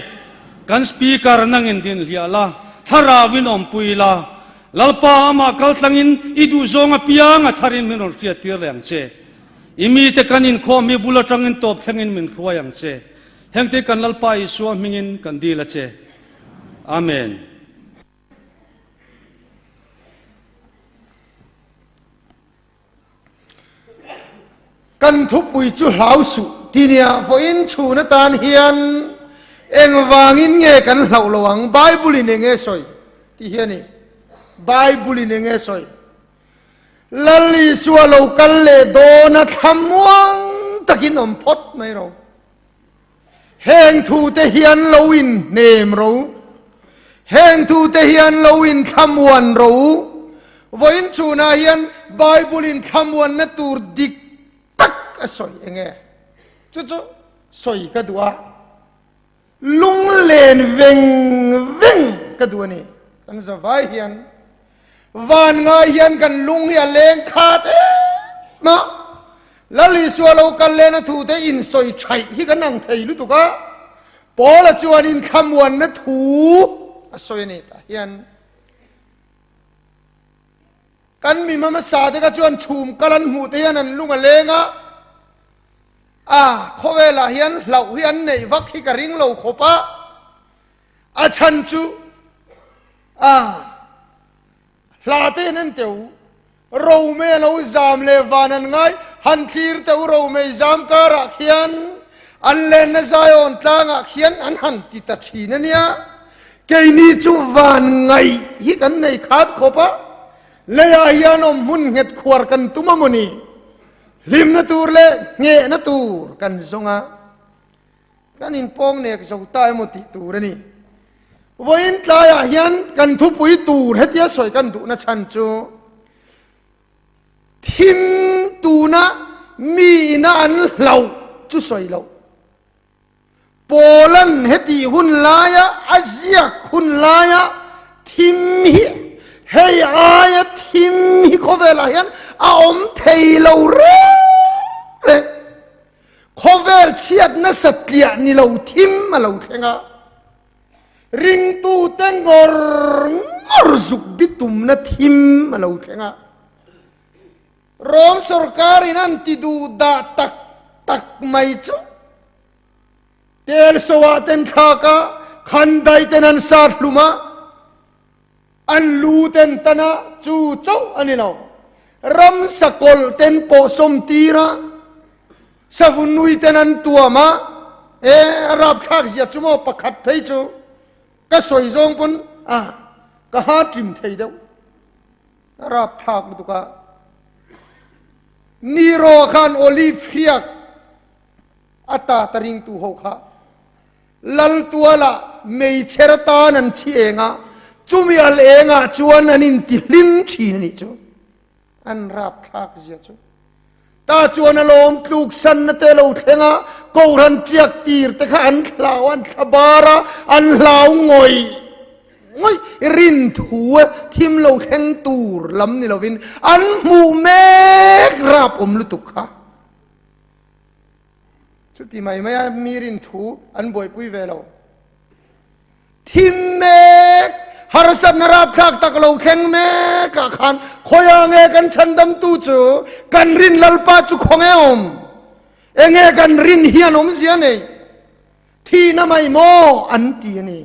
Kan Speaker nangin dinhliah la, thlarauin awmpui la, Lalpa amah kal tlangin i duhzawng apiang a tharin min rawn hriattir leh ang che. I mite kan inkhawm hi bul atangin tawp thlengin min hruai ang che. Hengte kan Lalpa Isua hmingin kan dil a che. Amen. Kan thupui chu hlau suh ti nia vawiin chhun atan hian engvangin nge kan hlauh lo ang? Bible in enge sawi ti hi a ni. Bible in enge sawi? Lal Isua lo kal leh dawn a thlamuang takin awm phawt mai ro. Heng thu te hian lo in hnem ro. Heng thu te hian lo in thlamuan ro. Vawiin chhunah hian Bible in thlamuanna tur dik tak a sawi enge? Chu chu sawi ka duh a. Lunglen veng veng ka duh a ni. Kan zavai hian Van ngai hian kan lung hi a leng khat em a, Lal Isua lo kal lehna thu te insawi thaih hi kan ang thei lutuk a, Paula chuan inthlamuanna thu a sawi a ni tah hian. Kan mi hmasa te kha chuan chhum kal an hmuh te hian an lung a leng a, a khawvelah hian hlauh hi an neih vak hi ka ring lo khawp a, a chhan chu a hla te hian en teh u, Romei a lo zam leh van an ngai, han thlir teh u Romei zam karah khian an lenna Zion tlangah khian an han ti ta thin a nia. Keini chu van ngaih hi kan nei khat khawp a, leiah hian awm hmun nghet khuar kan tum a mawni? Hlimna tur leh nghehna tur kan zawng a, kan inpawng nek zo ta emaw tih tur a ni. Vawiin tlaiah hian kan thupui tur hetia sawi kan duhna chhan chu thim tuna mi ina an hlauh chu sawi loh. Paula'n hetih hun laia a ziak hun laia thim hi hei aia thim hi khawvelah hian a awm thei lo reng reng. Khawvel chhiat nasa tliah ni lo thim a lo thleng a, ringtute ngawr ngawr zuk bitumna thim a lo thleng a. Rom sorkarin an ti duh dah tak tak mai chu tel soah ten thlak a, khandai ten an sat hlum a, an lu ten tan a, chu chauh a ni lo. Ram sakawlh ten pawh sawm tir a, savunui ten an tuam a, e a rapthlak zia chu maw pakhat phei chu ka sawi zawng pawn a ka ha ṭim thei deuh. A rapthlak lutuk a. Nero khan olive hriak a ta ta ringtu ho kha lal tualah meichher atan an chhi eng a, chumi al engah chuan an intihlim thin a nih chu. An rapthlak zia chu. Ta chuan a lawm tluk sanna te lo thleng a, Kohhran tiak tir te kha an thlau, an thla bar a, an hlau ngawih ngawih. Rin thu thim lo thleng tur lam ni lovin an hmuh mek rap awm lutuk kha. Chuti mai mai a mi rin thu an buaipui ve lo. Thim mek, harsatna rapthlak tak lo thleng mek ah khan khawiah nge kan chhandamtu chu kan rin Lalpa chu khaw nge awm? Enge kan rin hian awmzia nei? Thihna mai maw an ti a ni.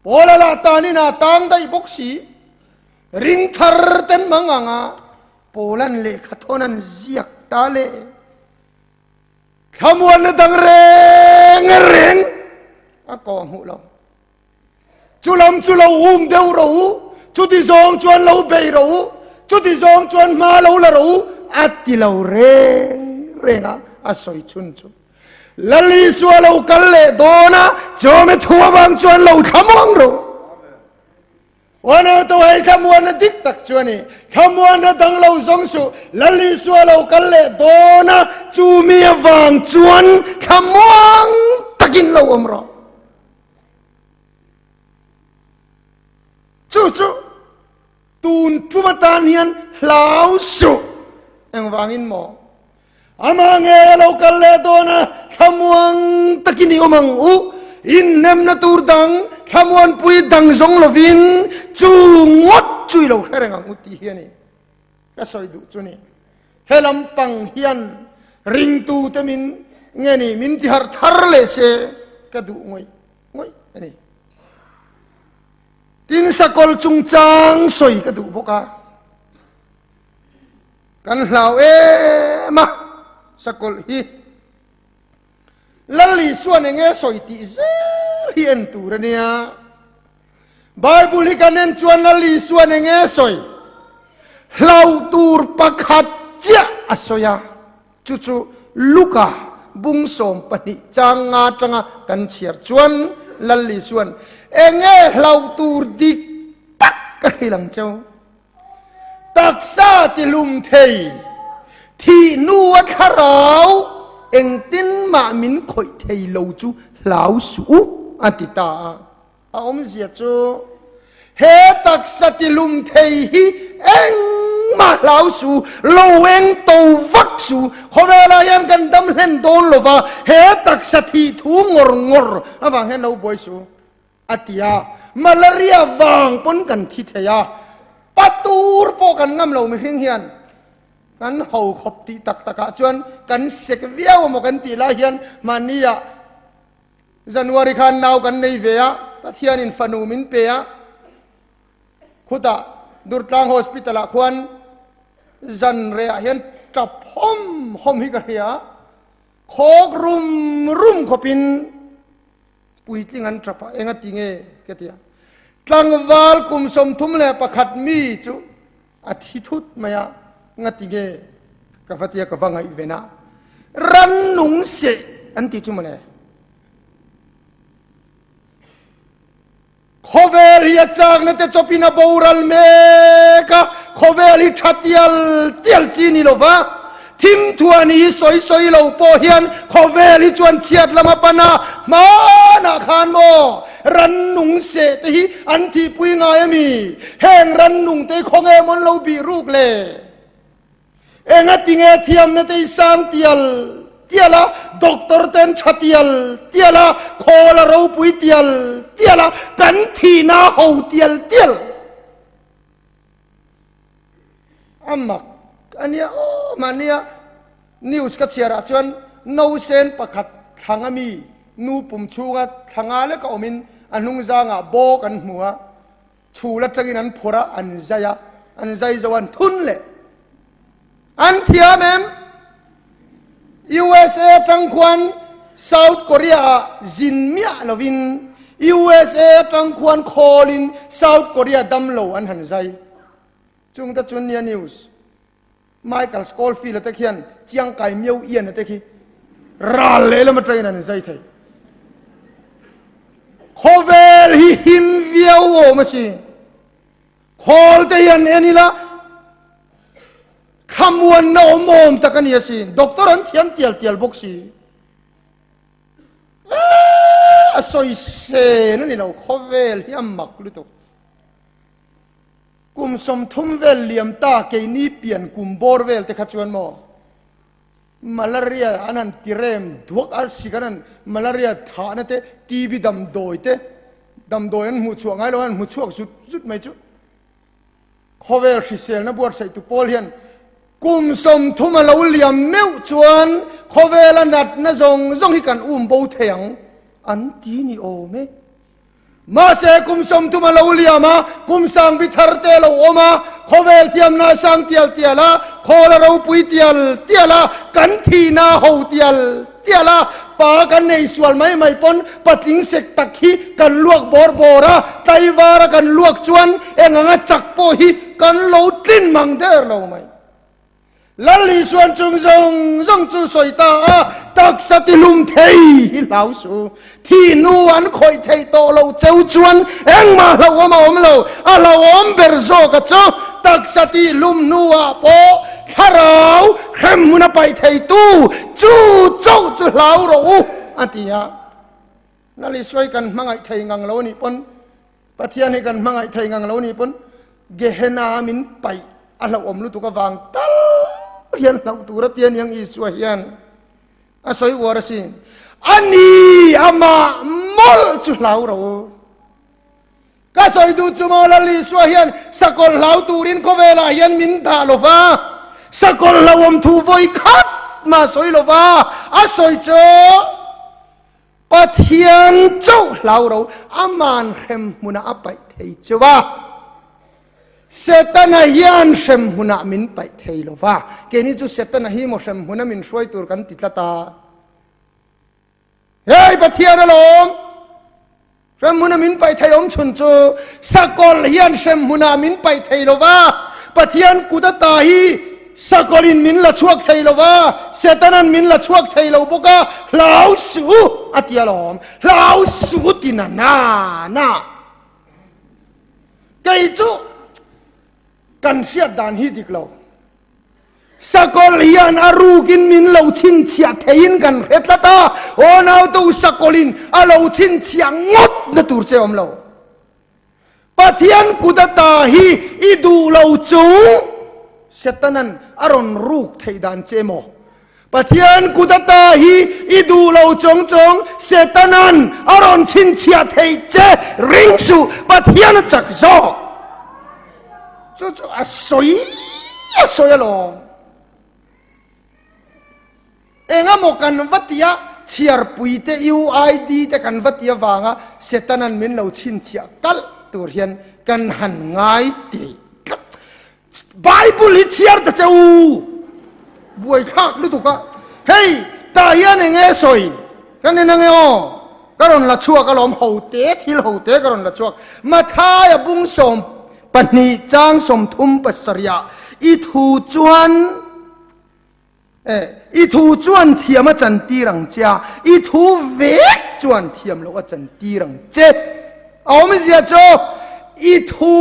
Paula lah tanin a tang daih bawk si. Ring thar ten mang ang a Paula'n lehkha thawn an ziak ta le. Thlamuanna dang reng reng a kawh hmuh lo. Chu lam chu lo um deuh rawh u, chuti zawng chuan lo bei rawh u, chuti zawng chuan hma lo la rawh u a ti lo reng reng a, a sawi chhun chu. Lal Isua lo kal leh dawn a, chawhmeh thu avang chuan lo thlamuang rawh. Uanau to hei thlamuanna dik tak chu a ni. Thlamuanna dang lo zawng suh. Lal Isua lo kal leh dawn a, chu mi avang chuan thlamuang takin lo awm rawh. Chu chu tun tum atan hian hlau suh. Engvangin maw? Amah nge a lo kal leh dawn a, thlamuang takin i awm ang u. Inhnemna tur dang, thlamuanpui dang zawng lovin chu ngawt chu i lo hre reng ang u tih hi a ni. Ka sawi duh chu ni. He lampang hian ringtute min nge ni min tiharh thar leh se ka duh ngawih ngawih a ni. Tin sakawlh chungchang sawi ka duh bawk a. Kan hlau em a, sakawlh hi Lal Isuan enge sawi tih zel hi en tur a nia. Bible hi kan en chuan Lal Isuan enge sawi hlau tur pakhat chiah a sawi a, chu chu Luka bung 12 chang nga atanga kan chhiar chuan Lal Isuan enge hlau tur dik tak a hrilh ang cheu. Taksa tihlum thei, thih hnu a thlarau engtin mah min khawih thei lo chu hlau suh u, a ti ta a. A awmzia chu, he taksa tihlum thei hi engmah hlau suh, lo eng to vak suh, khawvelah hian kan dam hlen dawn lo va, he taksa thih thu ngawr ngawr avang hian lo buai suh. A ti a, malaria vang pawn kan thi thei a. Patur pawh kan ngam lo mihring hian kan ho khawp tih tak takah chuan kan sek viau emaw kan tih lai hian mahnia January khan nau kan nei ve a, Pathianin fanu min pe a, khutah Durtlang Hospital ah khuan zan rehah hian tap hawm hawm hi ka hria a, khawk rum rum khawpin puitling an tap a, enga ti nge ka ti a, tlangval kum 31 mi chu a thi thut mai a, nga ti nge ka va tia ka va ngaih ven a, rannung seh an ti chu mawle. Khawvel hi a chakna te chawpin a boral mek a, khawvel hi tha tial tial chi ni lova, thim thuan hi sawi sawi lo pawh hian khawvel hi chuan chhiat lam a pan a, hmanah khan maw rannung seh te hi an thihpui ngai a mi? Heng rannung te hi khawnge maw an lo bih ruk le? Enga tinge thiamna te i sang tial tial a, doctor te an tha tial tial a, khawl a ropui tial tial a, kan thihna a ho tial tial. A mak a nia aw mahnia news ka chhiar ah chuan nausen pakhat thlang a mi nu pum chhunga thlanga leka awmin a hnung zangah bawk an hmu a, Chhul atangin an phawrh a, an zai a, an zai zo an thun leh. An thiam em? USA atang khuan South Korea ah zin miah lovin USA atang khuan khawlin South Korea damlo an han zai. Chung te chuan nia news. Michael Scofield a te khian Chiang Kai Miao Ian a te khi ral lehlam atangin an zai thei. Khawvel hi him viau awm a si. Khawl te hian en ila thlamuanna awm awm tak a ni a si. Doctor an thiam tial tial bawk si. A sawi sen a ni lo khawvel hi a mak lutuk. Kum 30 vel liam ta keini pian kum bawr vel te kha chuan maw malaria an han ti rem duak a hrik an han malaria thahna te TB damdawi te damdawi an hmuh chhuah ngai lo an hmu chhuak zut zut mai chu khawvel hriselna buatsaih tu pawl hian kum 30 a lo liam meuh chuan khawvela natna zawng zawng hi kan um bo thei ang an ti ni awm e. Mahse, kum 30 a lo liam a, kum sang bi thar te a lo awm a, khawvel thiamna a sang tial tial a, khawl a ropui tial tial a, kan thihna a ho tial tial a, pa kan nei sual mai mai pawn patling sek tak hi kan luak bawr bawr a, tlaivar a kan luak chuan eng anga chak pawh hi kan lo tlin mang der lo mai. Lal Isuan chung zawng zawng chu sawi ta a, taksa ti hlum thei hi hlau su. Thi nu an khawih theih tawh lo cheu chuan engmah hlauhawm a awm lo. A hlauhawm ber zawk a chu taksa ti hlum hnuah pawh thlarau hrem hmun a paih theitu chu chauh chu hlau rawh u, a ti a. Lal Isua hi kan hmangaih thei ngang lo a nih pawn Pathian hi kan hmangaih thei ngang lo nih pawn Gehenna min paih a hlauhawm lutuk avang tal hian hlauh tur a ti a niang Isua hian a sawi uar asin. A ni amah mawlh chu hlau ro. Ka sawi duh chu maw Lal Isua hian sakawlh hlau turin khawvelah hian min dah lo va, sakawlh hlauhawm thu vawi khat mah sawi lo va, a sawi chu Pathian chauh hlau ro aman hrem hmunah a paih thei cheu a. Setana hian hrem hmunah min paih thei lo va. Keini chu Setana hi maw hrem hmuna min hruai tur kan ti tlat a. Hei Pathian alawm! Hrem hmuna min paih thei awm chhun chu sakawlh hian hrem hmunah min paih thei lo va, Pathian kut ata hi sakawlhin min la chhuak thei lo va, Setanan min la chhuak thei lo bawk a, hlau suh a ti alawm, hlau suh ti na na na. Kei chu kan hriat dan hi dik lo. Sakawlh hian a rukin min lo chhinchhiah theiin kan hre tlat a, aw nautu sakawlhin a lo chhinchhiah ngawt na tur che awm lo. Pathian kut ata hi i duh lo chung Setanan a rawn ruk theih dan che maw? Pathian kut ata hi i duh lo chung chung Setanan a rawn chhinchhiah theih che ring suh, Pathian a chak zawk. Chu chu a sawi a sawi alawm. Engemaw kan va tia chhiarpui te UID te kan va ti avanga Setanan min lo chhinchhiah kalh tur hian kan han ngai teh tlat. Bible hi chhiar ta che u! Buaithlak lutuk a, hei tah hian eng nge sawi kan en ange aw, ka rawn la chhuak alawm ho te thil ho te ka rawn la chhuak. Mathaia bungsawm pahnih chang 37 ah i thu chuan E, i thu chuan thiam a chantir ang che a, i thu vek chuan thiam loh a chantir ang che. A awmzia chu, i thu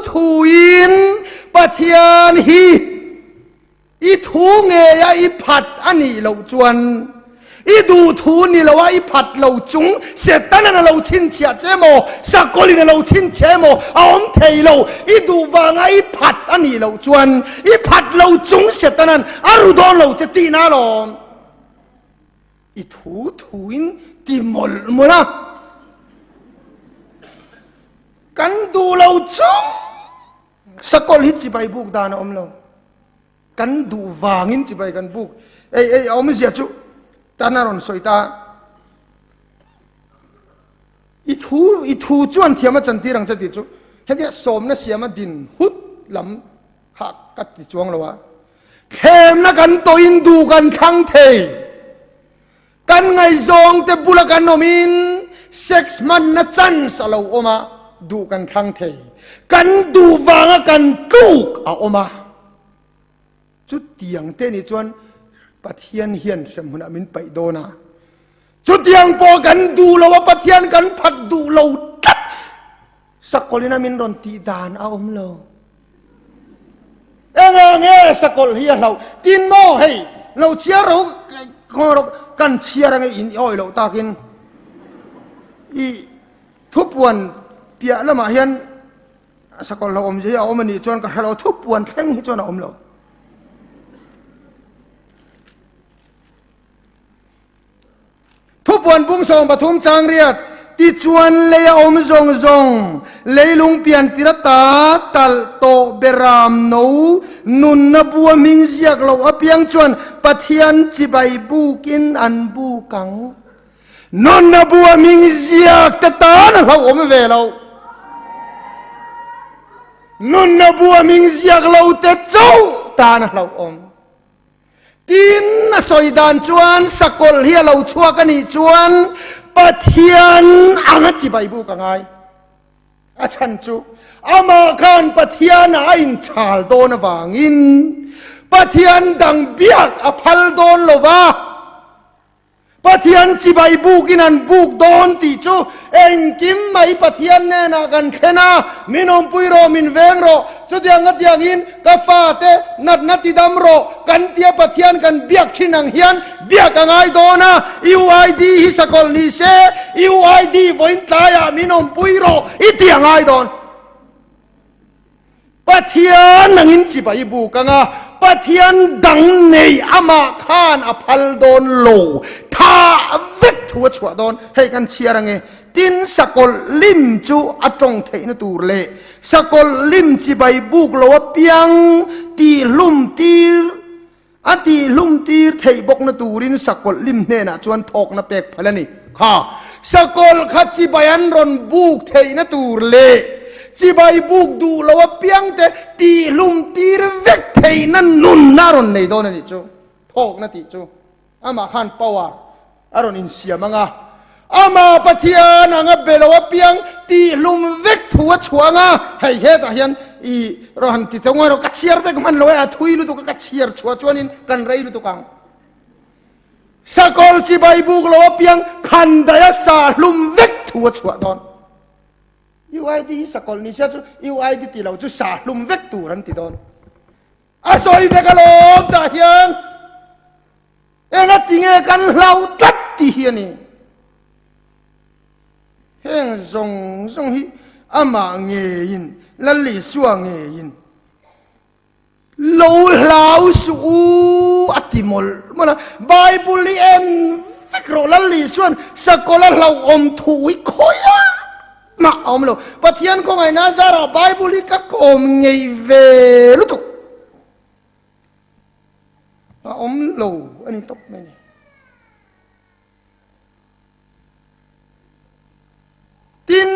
thuin Pathian hi i thu ngeia i phat a nih loh chuan, I duh thu ni lo a i phat lo chung Setanan a lo chhinchhiah che maw, Sakawlin a lo chhinchhiah emaw a awm thei lo. I duh vanga i phat a nih loh chuan i phat lo chung Setanan a ru dawn lo che tihna alawm. I thu thuin ti mawlh mawlh a, kan duh lo chung Sakawlh hi chibai buk dan a awm lo. Kan duh vangin chibai kan buk. Ei ei a awmzia chu tan a rawn sawi ta. I thu i thu chuan thiam a chantir ang che tih chu hetia sawmna siama din hut lam kha ka ti chuang lo a. Thlemna kan tawhin duh kan thlang thei. Kan ngaihzawng te bula kan awmin sex hmanna chance a lo awm a, duh kan thlang thei. Kan duh vanga kan tluk a awm a. Chutiang te nih chuan Pathian hian hremhmunah min paih dawn a. Chutiang pawh kan duh lo a, Pathian kan phat duh lo tlat. Sakawlh ina min rawn tih dan a awm lo. Enge nge sakawlh hi a hlauh? Tin maw hei lo chhiar ro kan chhiar ange in awi loh takin i thupuan piah lamah hian sakawlh hlauh awm hi a awm a nih chuan ka hre lo thupuan thleng hi chuan a awm lo. Thupuan bung 13 chang riat, Tichuan lei a awm zawng zawng, leilung pian tir ata talh tawh beram no nunna bua hming ziak loh apiang chuan Pathian chibai bukin an buk ang. Nunna bua hming ziak te tan a hlauhawm ve lo. Nunna bua hming ziak lo te chauh tan a hlauhawm. Tin, a sawi dan chuan sakawlh hi a lo chhuak a nih chuan Pathian anga chibai buk a ngai. A chhan chu amah khan Pathianah a inchhal dawn avangin Pathian dang biak a phal dawn lo va. Pathian chibai bukin an buk dawn tih chu engkim mai Pathian hnenah kan thlen a, min awmpui rawh, min veng rawh, chutiang ka tiangin ka fate natna ti dam rawh kan tia Pathian kan biak thin ang hian biak a ngai dawn a, UID hi sakawlh ni se, UID vawiin tlaiah min awmpui rawh i ti a ngai dawn. Pathian nangin chibai buk anga Pathian dang nei amah khan a phal dawn lo, tha vek thu a chhuah dawn. Hei kan chhiar ange, tin sakawlh lim chu a tawng theihna tur leh sakawlh lim chibai buk lo apiang tihhlum tir a tihhlum tir theih bawkna turin sakawlh lim hnenah chuan thawkna pek phal a ni. Kha sakawlh kha chibai an rawn buk theihna tur leh chibai buk duh lo apiangte tihhlum tir vek theihna nunna a rawn nei dawn a nih chu. Thawkna tih chu amah khan power a rawn insiam ang a, amah Pathian anga be lo apiang tihhlum vek thu a chhuah ang a, hei hetah hian i rawn han ti tawng a, ka chhiar vek hman lo e, a thui lutuk a, ka chhiar chhuah chuanin kan rei lutuk ang. Sakawr chibai buk lo apiang khandaia sa hlum vek thu a chhuah dawn. UID hi sakawlh ni sia chu UID ti lo chu sa hlum vek tur an ti dawn. A sawi vek alawm tah hian enga tinge kan hlau tlat tih hi a ni. Heng zawng zawng hi amah ngeiin, Lal Isua ngeiin lo hlau suh u a ti mawlh mawlh a. Bible hi en vek rawh, Lal Isua'n sakawlh a hlauhawm thu hi khawi a. mah a awm lo. Pathian khawngaihna zarah Bible hi ka kawm ngei ve lutuk. A awm lo a ni tawp mai ni. Tin,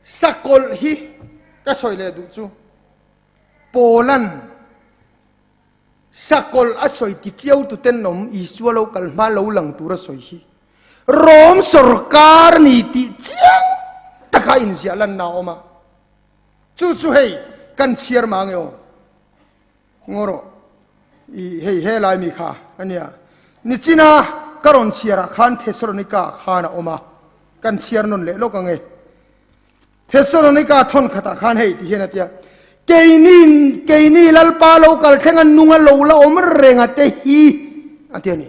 sakawlh hi ka sawi leh duh chu Paula'n sakawlh a sawi ti tiau tu ten awm Isua lo kal hma lo lang tur a sawi hi Rom sorkar ni tih chiang taka inziah lanna a awm a. Chu chu hei kan chhiar mah ange aw. Ngaw rawh i hei he lai mi kha a nia. Nichina ka rawn chhiar ah khan Thesalonika ah khan a awm a, kan chhiar nawn leh lawk ange. Thesalonika thawn khat ah khan hei ti hian a tia, Keini keini Lalpa lo kal thleng a nung a lo la awm reng a te hi a ti a ni.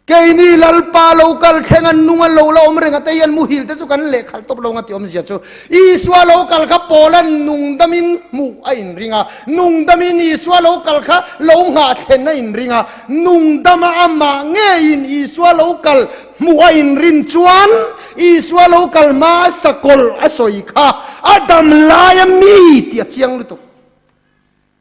Keini Lalpa lo kal thleng an nung a lo la awm reng a te hian muhil te chu kan lehkhalh tawp lo nga ti awmzia chu Isua lo kal kha Paula'n nungdamin hmuh a inring a, nungdamin Isua lo kal kha lo nghah thlen a inring a, nungdama amah ngeiin Isua lo kal hmuh a inrin chuan Isua lo kal hma a sakawlh a sawi kha a dam laia mi tih a chiang lutuk.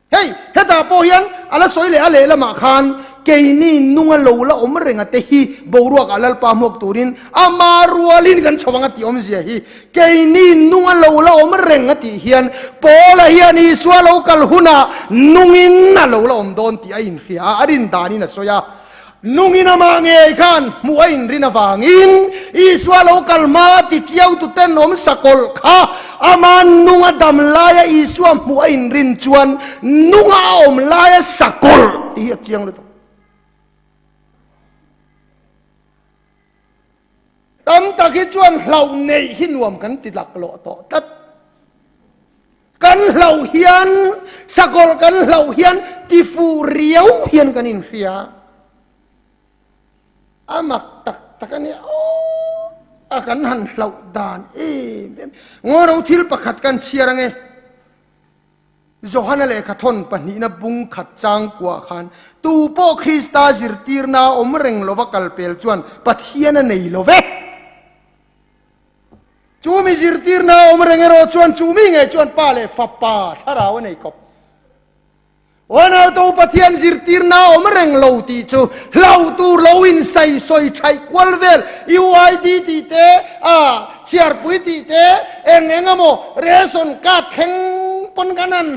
Hei, hetah pawh hian a la sawi leh a lehlamah khan keini nunga lo la awm renga te hi boruakah Lalpa hmuak turin ama rualin kan chho ang a tih awmzia hi keini nunga lo la awm reng a tih hian Paula hian Isua lo kal hunah nungin a lo la awm dawn tih a inhria a, a rin danin a sawi a. Nungin amah ngei khan hmuh a inrin avangin Isua lo kal hma ti tiau tu ten awm sakawlh kha ama nunga dam laia Isua hmuh a inrin chuan nunga a awm laia sakawlh tih hi a chiang lutuk. Tam tak hi chuan hlauh neih hi nuam kan ti laklawh tawh tlat. Kan hlauh hian, sakawlh kan hlauh hian tifuh riau hian kan inhria. A mak tak tak a nia aw, a kan han hlauh dan em em. Ngaw ro thil pakhat kan chhiar ange. Johana lehkha thawn pahnihna bung khat chang kuah khan tu pawh Krista zirtirna a awm reng lova kal pel chuan Pathian a nei lo ve. Chu mi zirtirna a awm reng erawh chuan chu mi ngei chuan Pa leh Fapa thlarau a nei kawp. Uanauto Pathian zirtirna a awm reng lo tih chu hlauh tur lo in sai sawi thaih kual vel UID tih te a chhiarpui tih te eng eng emaw ration card thleng pawn kan han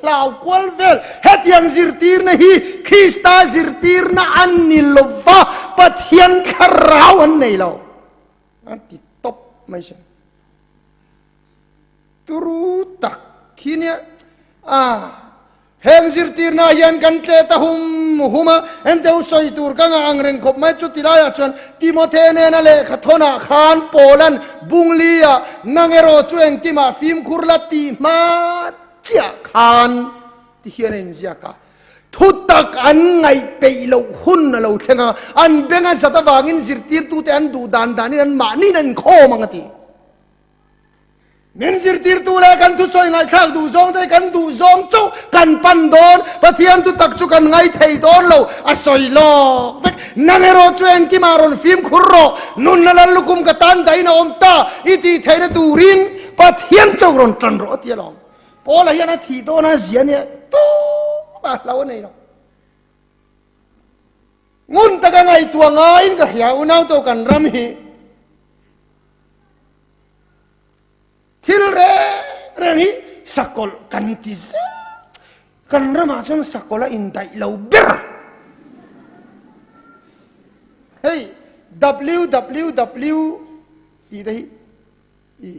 hlau kual vel hetiang zirtirna hi Krista zirtirna an ni lova Pathian thlarau an nei lo an ti tawp mai se. Turu tak khi nia. A, heng zirtirna hian kan tle ta hum hum a, enteu sawi tur ka ngah ang reng khawp mai. Chuti laiah chuan Timothe nena lehkha thawnah khan Paula'n Bungli-ah nang erawh chu engkimah fimkhur la tih hma chiah khan ti hian a inziak a. Thutak an ngaih peih loh hun a lo thleng a, an beng a zat avangin zirtirtute an duh dan danin an mahniin an inkhawm ang a ti. Min zirtirtu leh kan thusawi ngaihthlak duh zawng te kan duh zawng chauh kan pan dawn, Pathian thutak chu kan ngai thei dawn lo, a sawi lawk vek. Nang erawh chu engkimah rawn fimkhur rawh, nunna lal lukhum ka tan dahin a awm ta i tih theihna turin Pathian chauh rawn tan rawh a ti alawm. Paula hian a thih dawn a zia nia tawp a hlo a nei lo. Ngun taka ngaihtuah ngaiin ka hria unau tawh kan ram hi. Thil reng reng hi sakawlh kan ti zet. Kan ramah chuan sakawlh a indaih lo ber. Hei www tih te hi i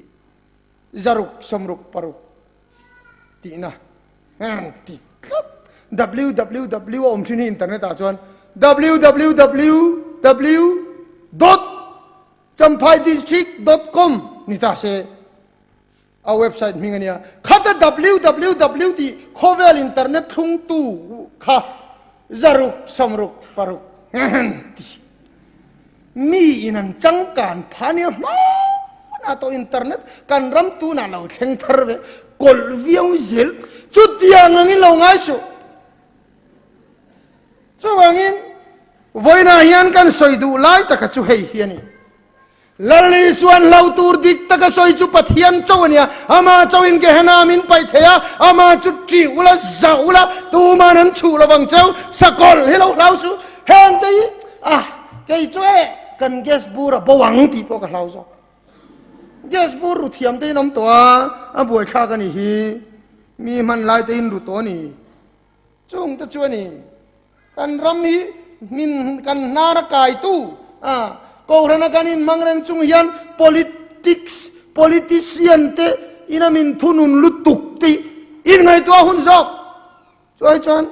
zaruk sawmruk paruk tihna an ti tlat. Www a awm thin hi internet ah chuan www dot Champhai District dot com ni ta se a website hming a nia. Khata www tih khawvel internet thlungtu kha zaruk sawmruk paruk ti mi in an changkan pha nia hmanah tawh internet kan ram tunah lo thleng thar ve kawlh viau zel chutiang angin lo ngai suh. Chuvangin vawiinah hian kan sawi duh lai taka chu hei hi a ni. Lal Isuan hlau tur dik taka sawi chu Pathian chauh a nia, Amah chauhin Gehenna min paih thei a, Amah chu ṭih ula, zah ula, tuman an chhuh lo vang cheu, sakawlh hi lo hlau suh, heng te hi ah kei chu e kan gas bur a bo ang tih pawh ka hlau zawk. Gas bur ru thiam te in awm tawh a, a buaithlak a nih hi, mi hman lai te in ru tawh a ni. Chung te chu a ni. Kan ram hi min kan hnar a kaitu a Kohhrana kan inhmang reng chung hian politics, politician te ina min thunun lutuk tih inngaihtuah hun zawk. Chuai chuan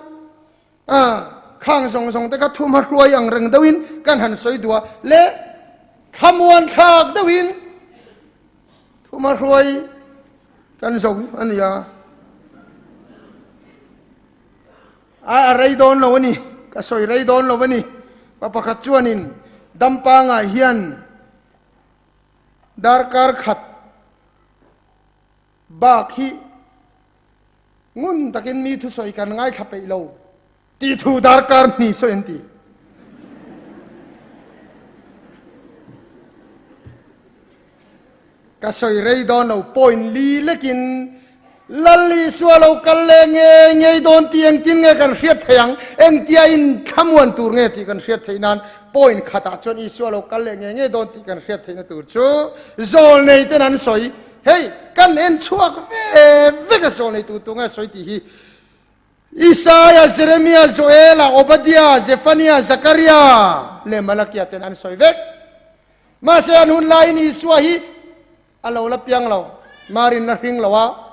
a khang zawng zawng te kha thuma hruai ang reng deuhin kan han sawi duh a leh thlamuan thlak deuhin thuma hruai kan zo a ni a. A rei dawn lo a ni, ka sawi rei dawn lo a ni. Pa pakhat chuanin Dampangah hian darkar khat bak hi ngun takin mi thusawi kan ngaithla peih lo tih thu darkar hnih sawi an ti. Ka sawi rei dawn lo, point li lekin Lal Isua lo kal leh nge ngei dawn tih engtin nge kan hriat theih ang, engtia in thlamuan tur nge tih kan hriat theih nan point khatah chuan Isua lo kal leh nge ngei dawn tih kan hriat theihna tur chu zawlnei ten an sawi. Hei, kan en chhuak ve vek a zawlnei tu tu nge sawi tih hi Isaia, Jeremia, Joela, Obadia, Zephania, Zakaria leh Malakia ten an sawi vek. Mahse an hun laiin Isua hi a lo la piang lo, Marin la hring lo a.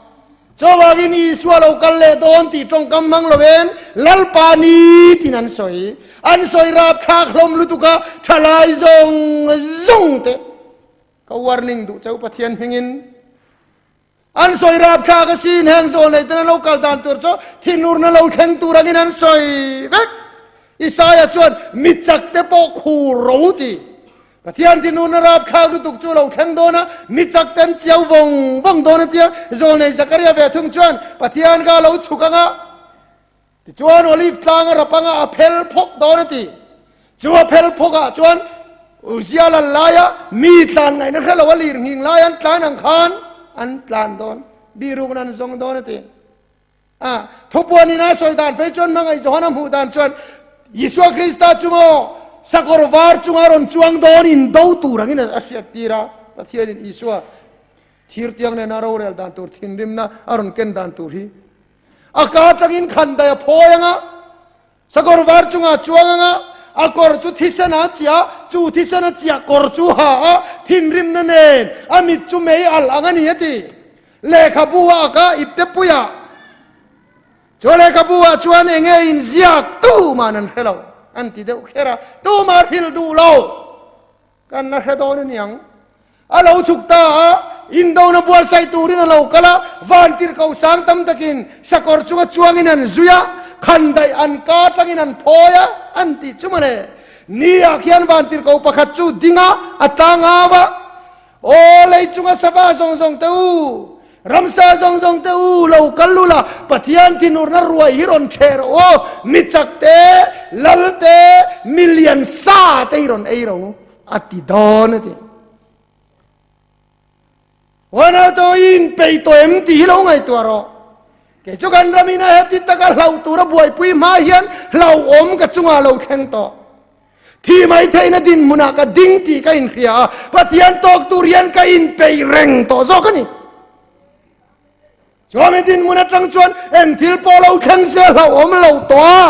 Chuvangin Isua lo kal leh dawn tih tawngkam hmang loin Lalpa ni tiin an sawi. An sawi rapthlak hlawm lutuk a, thalai zawng zawng te ka warning duh cheu Pathian hmingin. An sawi rapthlak asin heng zawl nei ten an lo kal dan tur chu thinurna lo thleng tur angin an sawi vek. Isaia chuan mi chak te pawh khur ro ti. Pathian thinurna rapthlak lutuk chu lo thleng dawn a, mi chak ten chiau vawng vawng dawn a tia. Zawl nei Zakaria ve thung chuan Pathian kha a lo chhuk ang a, Tichuan Olive tlang a rap anga a phel phawk dawn a ti. Chu a phel phawkah chuan Uzia lal laia mi tlan ngaihna hre lo a lir nghing lai an tlan ang khan an tlan dawn, bihrukna an zawng dawn a ti. A thupuan ina sawi dan phei chuan hmangaih Johana hmuh dan chuan Isua Krista chu maw sakawr var chunga rawn chuang dawn in do tur angin a hriat tir a, Pathianin Isua thirtiang nena rorel dan tur thinrimna a rawn ken dan tur hi A ka atangin khandai a phawi ang a, sakawr var chungah a chuang ang a, a kawr chu thisen a chiah, chu thisen a chiah kawr chu ha a, thinrimna nen a mit chu mei alh ang a ni a ti. Lehkhabu a ak a, iptepuiah chu lehkhabu ah chuan eng nge inziak tuman an hre lo an ti deuh kher a, tumah hrilh duh lo. Kan la hre dawn a niang. A lo chhuk ta a, indona buatsaih turin a lo kal a, vantirhkoh sang tam takin sakawr chunga chuangin an zui a, khandaih an ka atangin an phawi a, an tih chu mawle. Ni ah khian vantirhkoh pakhat chu ding a, a tlang au a, Aw lei chunga sava zawng zawng te u, Ramsa zawng zawng te u lo kal lul a, Pathian thinurna ruai hi rawn chhe rawh u, mi chak te, lal te, mi lian sa te hi rawn ei ro a ti dawn a ti. Huana to i inpeih tawh em tih hi lo ngaihtuah rawh. Kei chu kan ram ina heti taka hlauh tura buaipui hma hian hlauhawm ka chungah lo thleng tawh. Thi mai theihna dinhmunah ka ding tih ka inhria a, Pathian tawk tur hian ka inpeih reng tawh zawk a ni. Chuami dinhmun atang chuan eng thil pawh lo thleng se hlauhawm lo tawh a,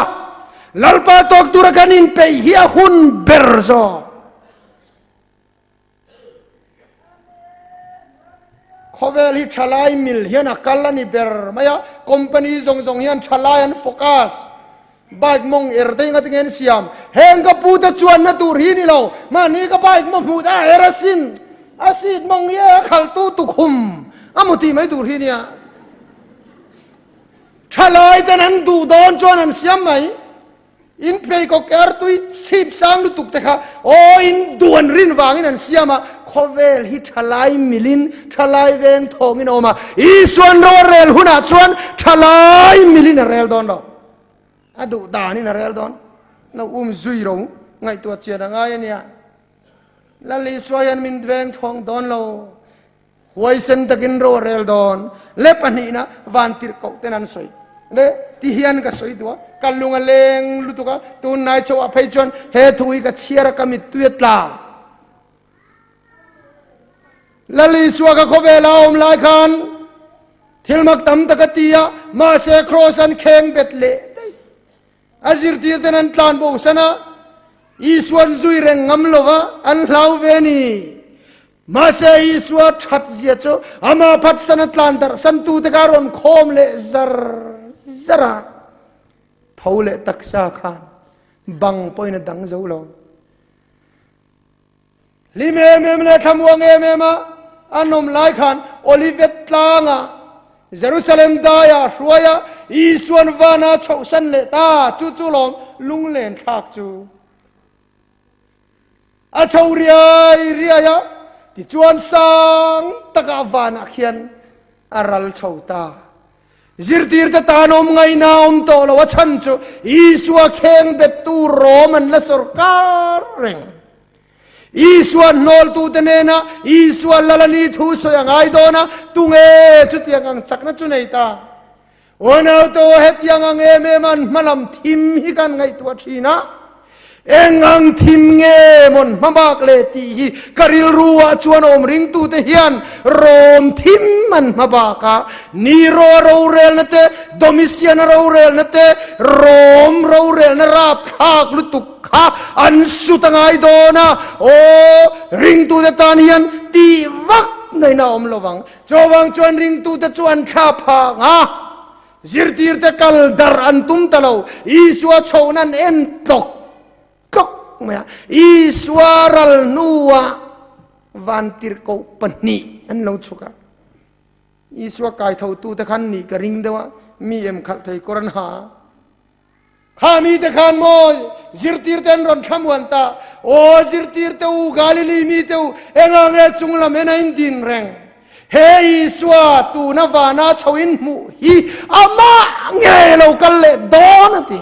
Lalpa tawk tura kan inpeih hi a hun ber zawk. Khawvel hi thalai mil hian a kal a ni ber mai a, company zawng zawng hian thalai an focus. Bike mawng er te nga tinge an siam. Heng ka pu te chuanna tur hi ni lo, mahni ka bike maw hmuh ta er asin, a seat mawng hi a khalh tu tukhum a mu tih mai tur hi nia. Thalai ten an duh dawn chuan an siam mai. In pheikhawk er tui chhip sang lutuk te kha aw in duan rin vangin an siam a, khawvel hi thalai milin thalai veng thawngin a awm a, Isuan ro a rel hunah chuan thalai milin a rel dawn lo, a duh danin a rel dawn lo, um zui ro ngaihtuah chian a ngai a nia. Lal Isua hian min veng thawng dawn lo. Huaisen takin ro a rel dawn. Le pahnihna vantirhkoh ten an sawi. Le ti hian ka sawi duh a, ka lung a leng lutuk a, tunlai chhoah phei chuan he thu hi ka chhiar a, ka mittui a tla. Lal Isua ka khawvel a awm lai khan thil mak tam tak a ti a, mahse kraws an kheng bet leh daih. A zirtir ten an tlan bo san a, Isua'n zui reng ngam lo va, an hlau ve a ni. Mahse Isua that zia chu ama phatsan a tlan darh santute kha a rawn khawm leh zar zar a, tho leh taksa khan bang pawhin a dang zo lo. Hlim em em leh thlamuang em em a an awm lai khan Olivet tlanga Jerusalem daia hruaia Isua'n vana chhohsan leh ta chu chu lawm lunglen thlak chu. A chho riai riai a, tichuan sang takah vanah khian a ral chho ta. Zirtirte tan awm ngaihna a awm tawh lo, a chhan chu Isua kheng bettu Rom an la sawrkar reng. Isua hnawltute nena Isua lal a ni thu sawi a ngai dawn a, tunge chutiang ang chakna chu nei ta? Unaute aw hetiang ang em em an hmalam thim hi kan ngaihtuah thin a, eng ang thim nge mawn hmabak le tih hi ka rilru ah chuan awm ringtute hian rawm thim an hmabak a, Nero a rorelna te, Domitian a rorelna te, Rom rorelna rapthlak lutuk kha an sut a ngai dawn a, aw ringtute tan hian tih vak ngaihna a awm lovang. Chuvang chuan ringtute chu an thla phang a, zirtirte kal dar an tum ta lo. Isua chhohna an en tlawk tlawk mai a. Isua ral hnuah vantirhkoh pahnih an lo chhuk a. Isua kaithotute khan nih ka ring deuh a, mi em khalh thei kawr an ha a. Kha mite khan maw zirtirte an rawn thlamuan ta, Aw zirtirte u, Galili mite u, engah nge chunglam en a in din reng? He Isua tuna vana chho in hmuh hi amah nge lo kal leh dawn a ti.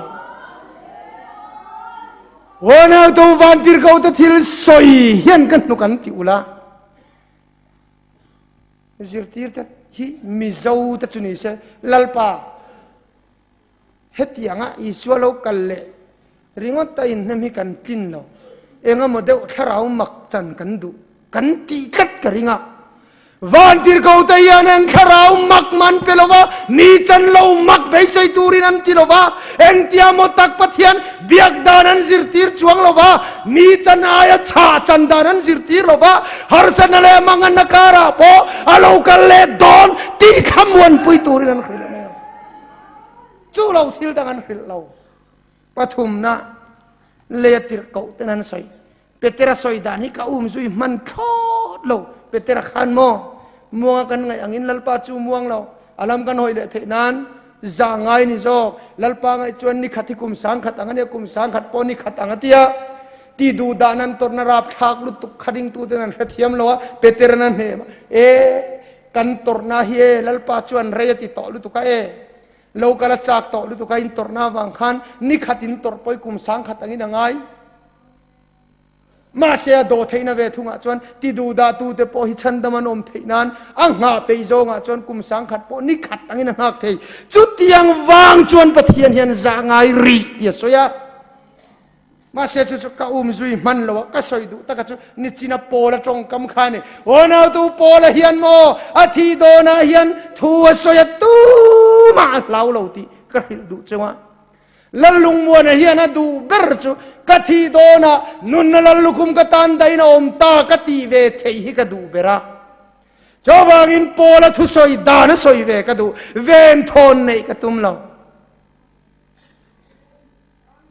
Aw nautu vantirhkohte thil sawi hian ka hnuk an ti ula. Zirtirte hi Mizo te chu ni se, Lalpa, Hetianga Isua lo kal leh ringawt a inhnem hi kan tlin lo. Engemaw deuh thlarau mak chan kan duh kan tih tlat ka ring a. Vantirhkote hian eng thlarau mak man pe lova, mi chan lo mak beisei turin an ti lova, engtia maw tak Pathian biak dan an zirtir chuang lova, mi chan aia chhah chan dan an zirtir lova, harsatna leh manganna karah pawh a lo kal leh dawn tih thlamuanpui turin an hrilh mai ang. Chu lo thil dang an hrilh lo. Pathumna lei a tirh koh ten an sawi. Petera sawi dan hi ka um zui hman thlawt lo. Petera khan maw muanga kan ngaih angin Lalpa chu muang lo. A lam kan hawi leh theih nan za ngai ni zawk. Lalpa ngaih chuan ni khat hi kum sang khat ang a nia, kum sang khat pawh ni khat ang a tia. Ti duh dan an tawrhna rapthlak lutuk kha ringtuten an hrethiam lo a, Petera'n a hnem a. E! Kan tawrhna hi e, Lalpa chuan rei a ti tawh lutuk a e, lo kal a chak tawh lutuk a, in tawrhna avang khan ni khat in tawrh pawi kum sang khat angin a ngai. Mahse a dawh theihna ve thungah chuan ti duh dah tute pawh hi chhandam an awm theih nan a nghah peih zawngah chuan kum sang khat pawh ni khat angin a nghak thei. Chutiang vang chuan Pathian hian zah ngai rih ti a sawi a. Mahse chu chu ka um zui hman lo a, ka sawi duh taka chu nichina Paula tawngkam kha a ni. Aw nautu Paula hian maw a thih dawnah hian thu a sawi a tumah a hlau lo tih ka hrilh duh cheu a. Lallungmuana hian a duh ber chu ka thih dawnah nunna lallukhum ka tan dahin a awm ta ka tih ve theih hi ka duh ber a. Chuvangin Paula thusawi dan a sawi ve ka duh, venthawn neih ka tum lo.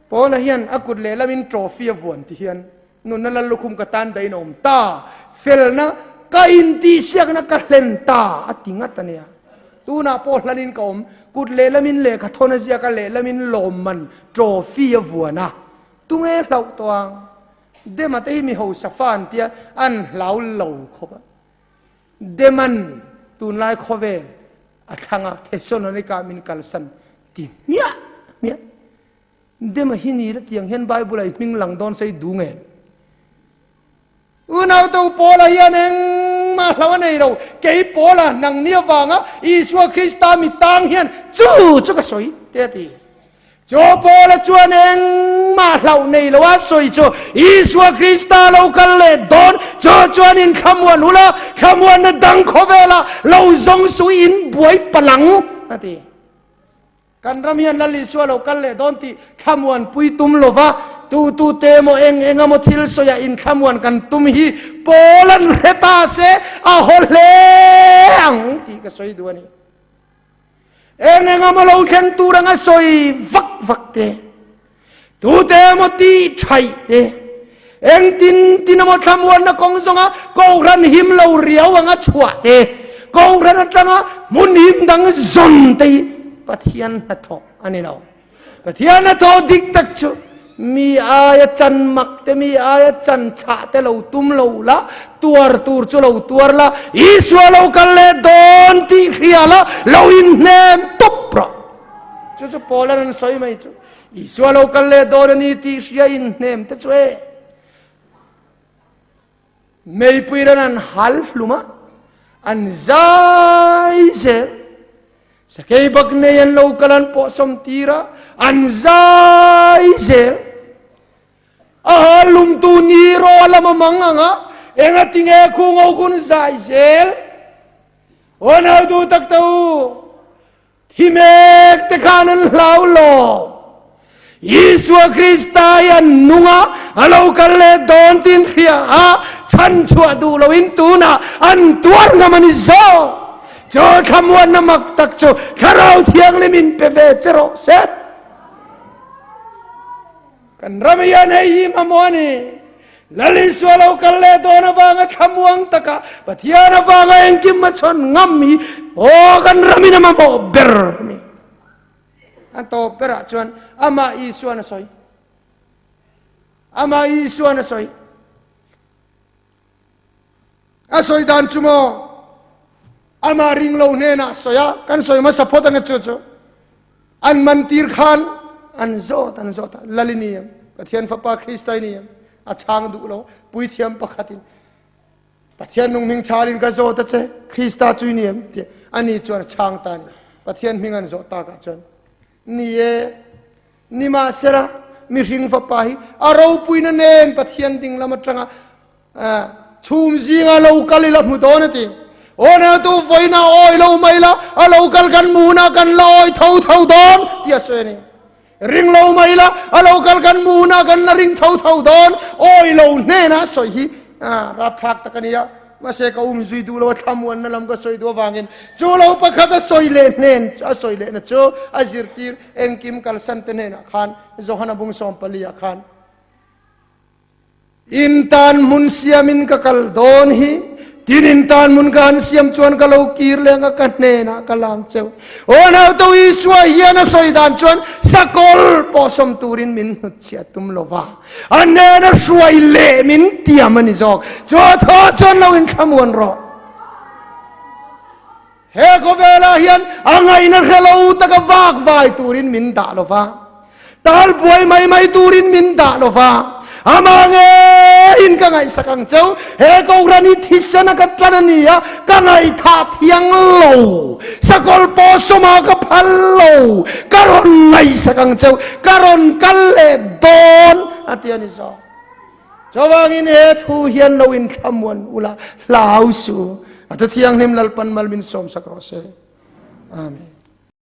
Paula hian a kut lehlamin trophy a vuan ti hian nunna lal lukhum ka tan dahin a awm ta, felna ka intihsiakna ka hlen ta a ti ngat a nia. Tunah pawh hlanin ka awm, kut lehlamin lehkha thawn a ziak a, lehlamin lawmman trophy a vuan a, tunge hlauh tawh ang? Dema te hi mi hausa fa an tia, an hlau lo khawp a. Deman tunlai khawvel a thlang a, Thessalonica min kalsan ti hmiah hmiah. Dema hi ni la tiang hian Bible ah i hming lang dawn sei du nge? Unau to Paula hian engmah hlo a nei lo. Kei Paula nang ni avanga Isua Krista mi tang hian chu chu ka sawi te a ti. Chu Paula chuan engmah hlauh nei lo a sawi chu Isua Krista lo kal leh dawn chu chuan in thlamuan ula, thlamuanna dang khawvela lo zawng suh in buai palang a ti. Kan ram hian Lal Isua lo kal leh dawn tih thlamuan pui tum lova tu tu te emaw eng eng emaw thil sawiah in thlamuan kan tum hi pawl an hre ta se a haw hle ang tih ka sawi duh a ni. Eng eng emaw lo thleng tur anga sawi vak vak te, tu te emaw tih thaih te, engtin tin emaw thlamuanna kawng zawnga Kohhran him lo riau anga chhuah te, Kohhran atanga hmun him dang zawn te hi Pathian hnathawh a ni lo. Pathian hnathawh dik tak chu mi aia chan mak te, mi aia chan chhah te lo tum lo la, tuar tur chu lo tuar la, Isua lo kal leh dawn tih hria la, lo inhnem tawp rawh. Chu chu Paul-a'n an sawi mai chu. Isua lo kal leh dawn a ni tih hria inhnem te chu e. Meipui ran an hal hlum a, an zai zel. Sakei bak nei an lo kal an pawhsawm tir a, an zai zel. A hal hlumtu ni rawh a lam a mang ang a, engatinge khu ngo kun zai zel. Aw nau duh tak te u, Thi mek te khan an hlau lo. Isua Krista hi an nung a, a lo kal leh dawn tiin hria a, chhan chhuah duh loin tunah an tuar ngam a ni zawk. Chu thlamuanna mak tak chu Thlarau Thianghlim in pe ve che rawh se. Kan ram hian hei hi mamawh a ni. Lal Isua lo kal leh dawn avanga thlamuang taka Pathian avanga engkim a chhawn ngam hi aw kan ramin a mamawh ber a ni. An tawp berah chuan amah Isuan a sawi. Amah Isuan a sawi. A sawi dan chu maw amah ring lo hnenah sawi a, kan sawi hmasa phawt ange chu chu. An man tir khan an zawt an zawt a, Lal i ni em? Pathian Fapa Krista i ni em? A chhang duh lo, puithiam pakhatin Pathian nung hming chhalin ka zawt a che, Krista chu i ni em? Tia ani chuan a chhang ta a ni. Pathian hming an zawh takah chuan ni e, nimahsela mihring fapa hi a ropuina nen Pathian ding lam atanga Chhum zinga lo kal ila hmu dawn a ti. Aw neu tu vawiin a awi lo mai la, a lo kal kan muhunah kan la awi tho tho dawn tih a sawi a ni. Ring lo mai la, a lo kal kan muhunah kan la ring tho tho dawn, awi lo hnenah sawi hi rapthlak tak a ni a. Mahse ka um zui duh lo a, thlamuanna lam ka sawi duh avangin chu lo pakhat a sawi leh hnen a sawi lehna chu a zirtir engkim kalsan te hnenah khan Johana bung 14 ah khan In tan hmun siamin ka kal dawn hi, tin in tan hmun ka han siam chuan ka lo kir leng a, ka hnenah ka lang cheu. Aw nauto Isua hian a sawi dan chuan sakawl pawh sawm turin min hnutchhiah tum lo va, a hnena hruai leh min tiam a ni zawk. Chu a thaw chuan lo inthlamuan rawh. He khawvelah hian a ngaihna hre lo taka vak vai turin min dah lo va, tal buai mai mai turin min dah lo va, amah ngeiin ka ngaihsak ang cheu, he Kohhran hi thisen a ka tlan a ni a, ka ngaihthah thiang lo, sakawl pawh sawma ka phal lo, ka rawn ngaihsak ang cheu, ka rawn kal leh dawn a ti a ni zawk. Chuvangin he thu hian lo inthlamuan ula, hlau su. A thu thianghlim Lalpan mal min sawmsak rawh se. Amen.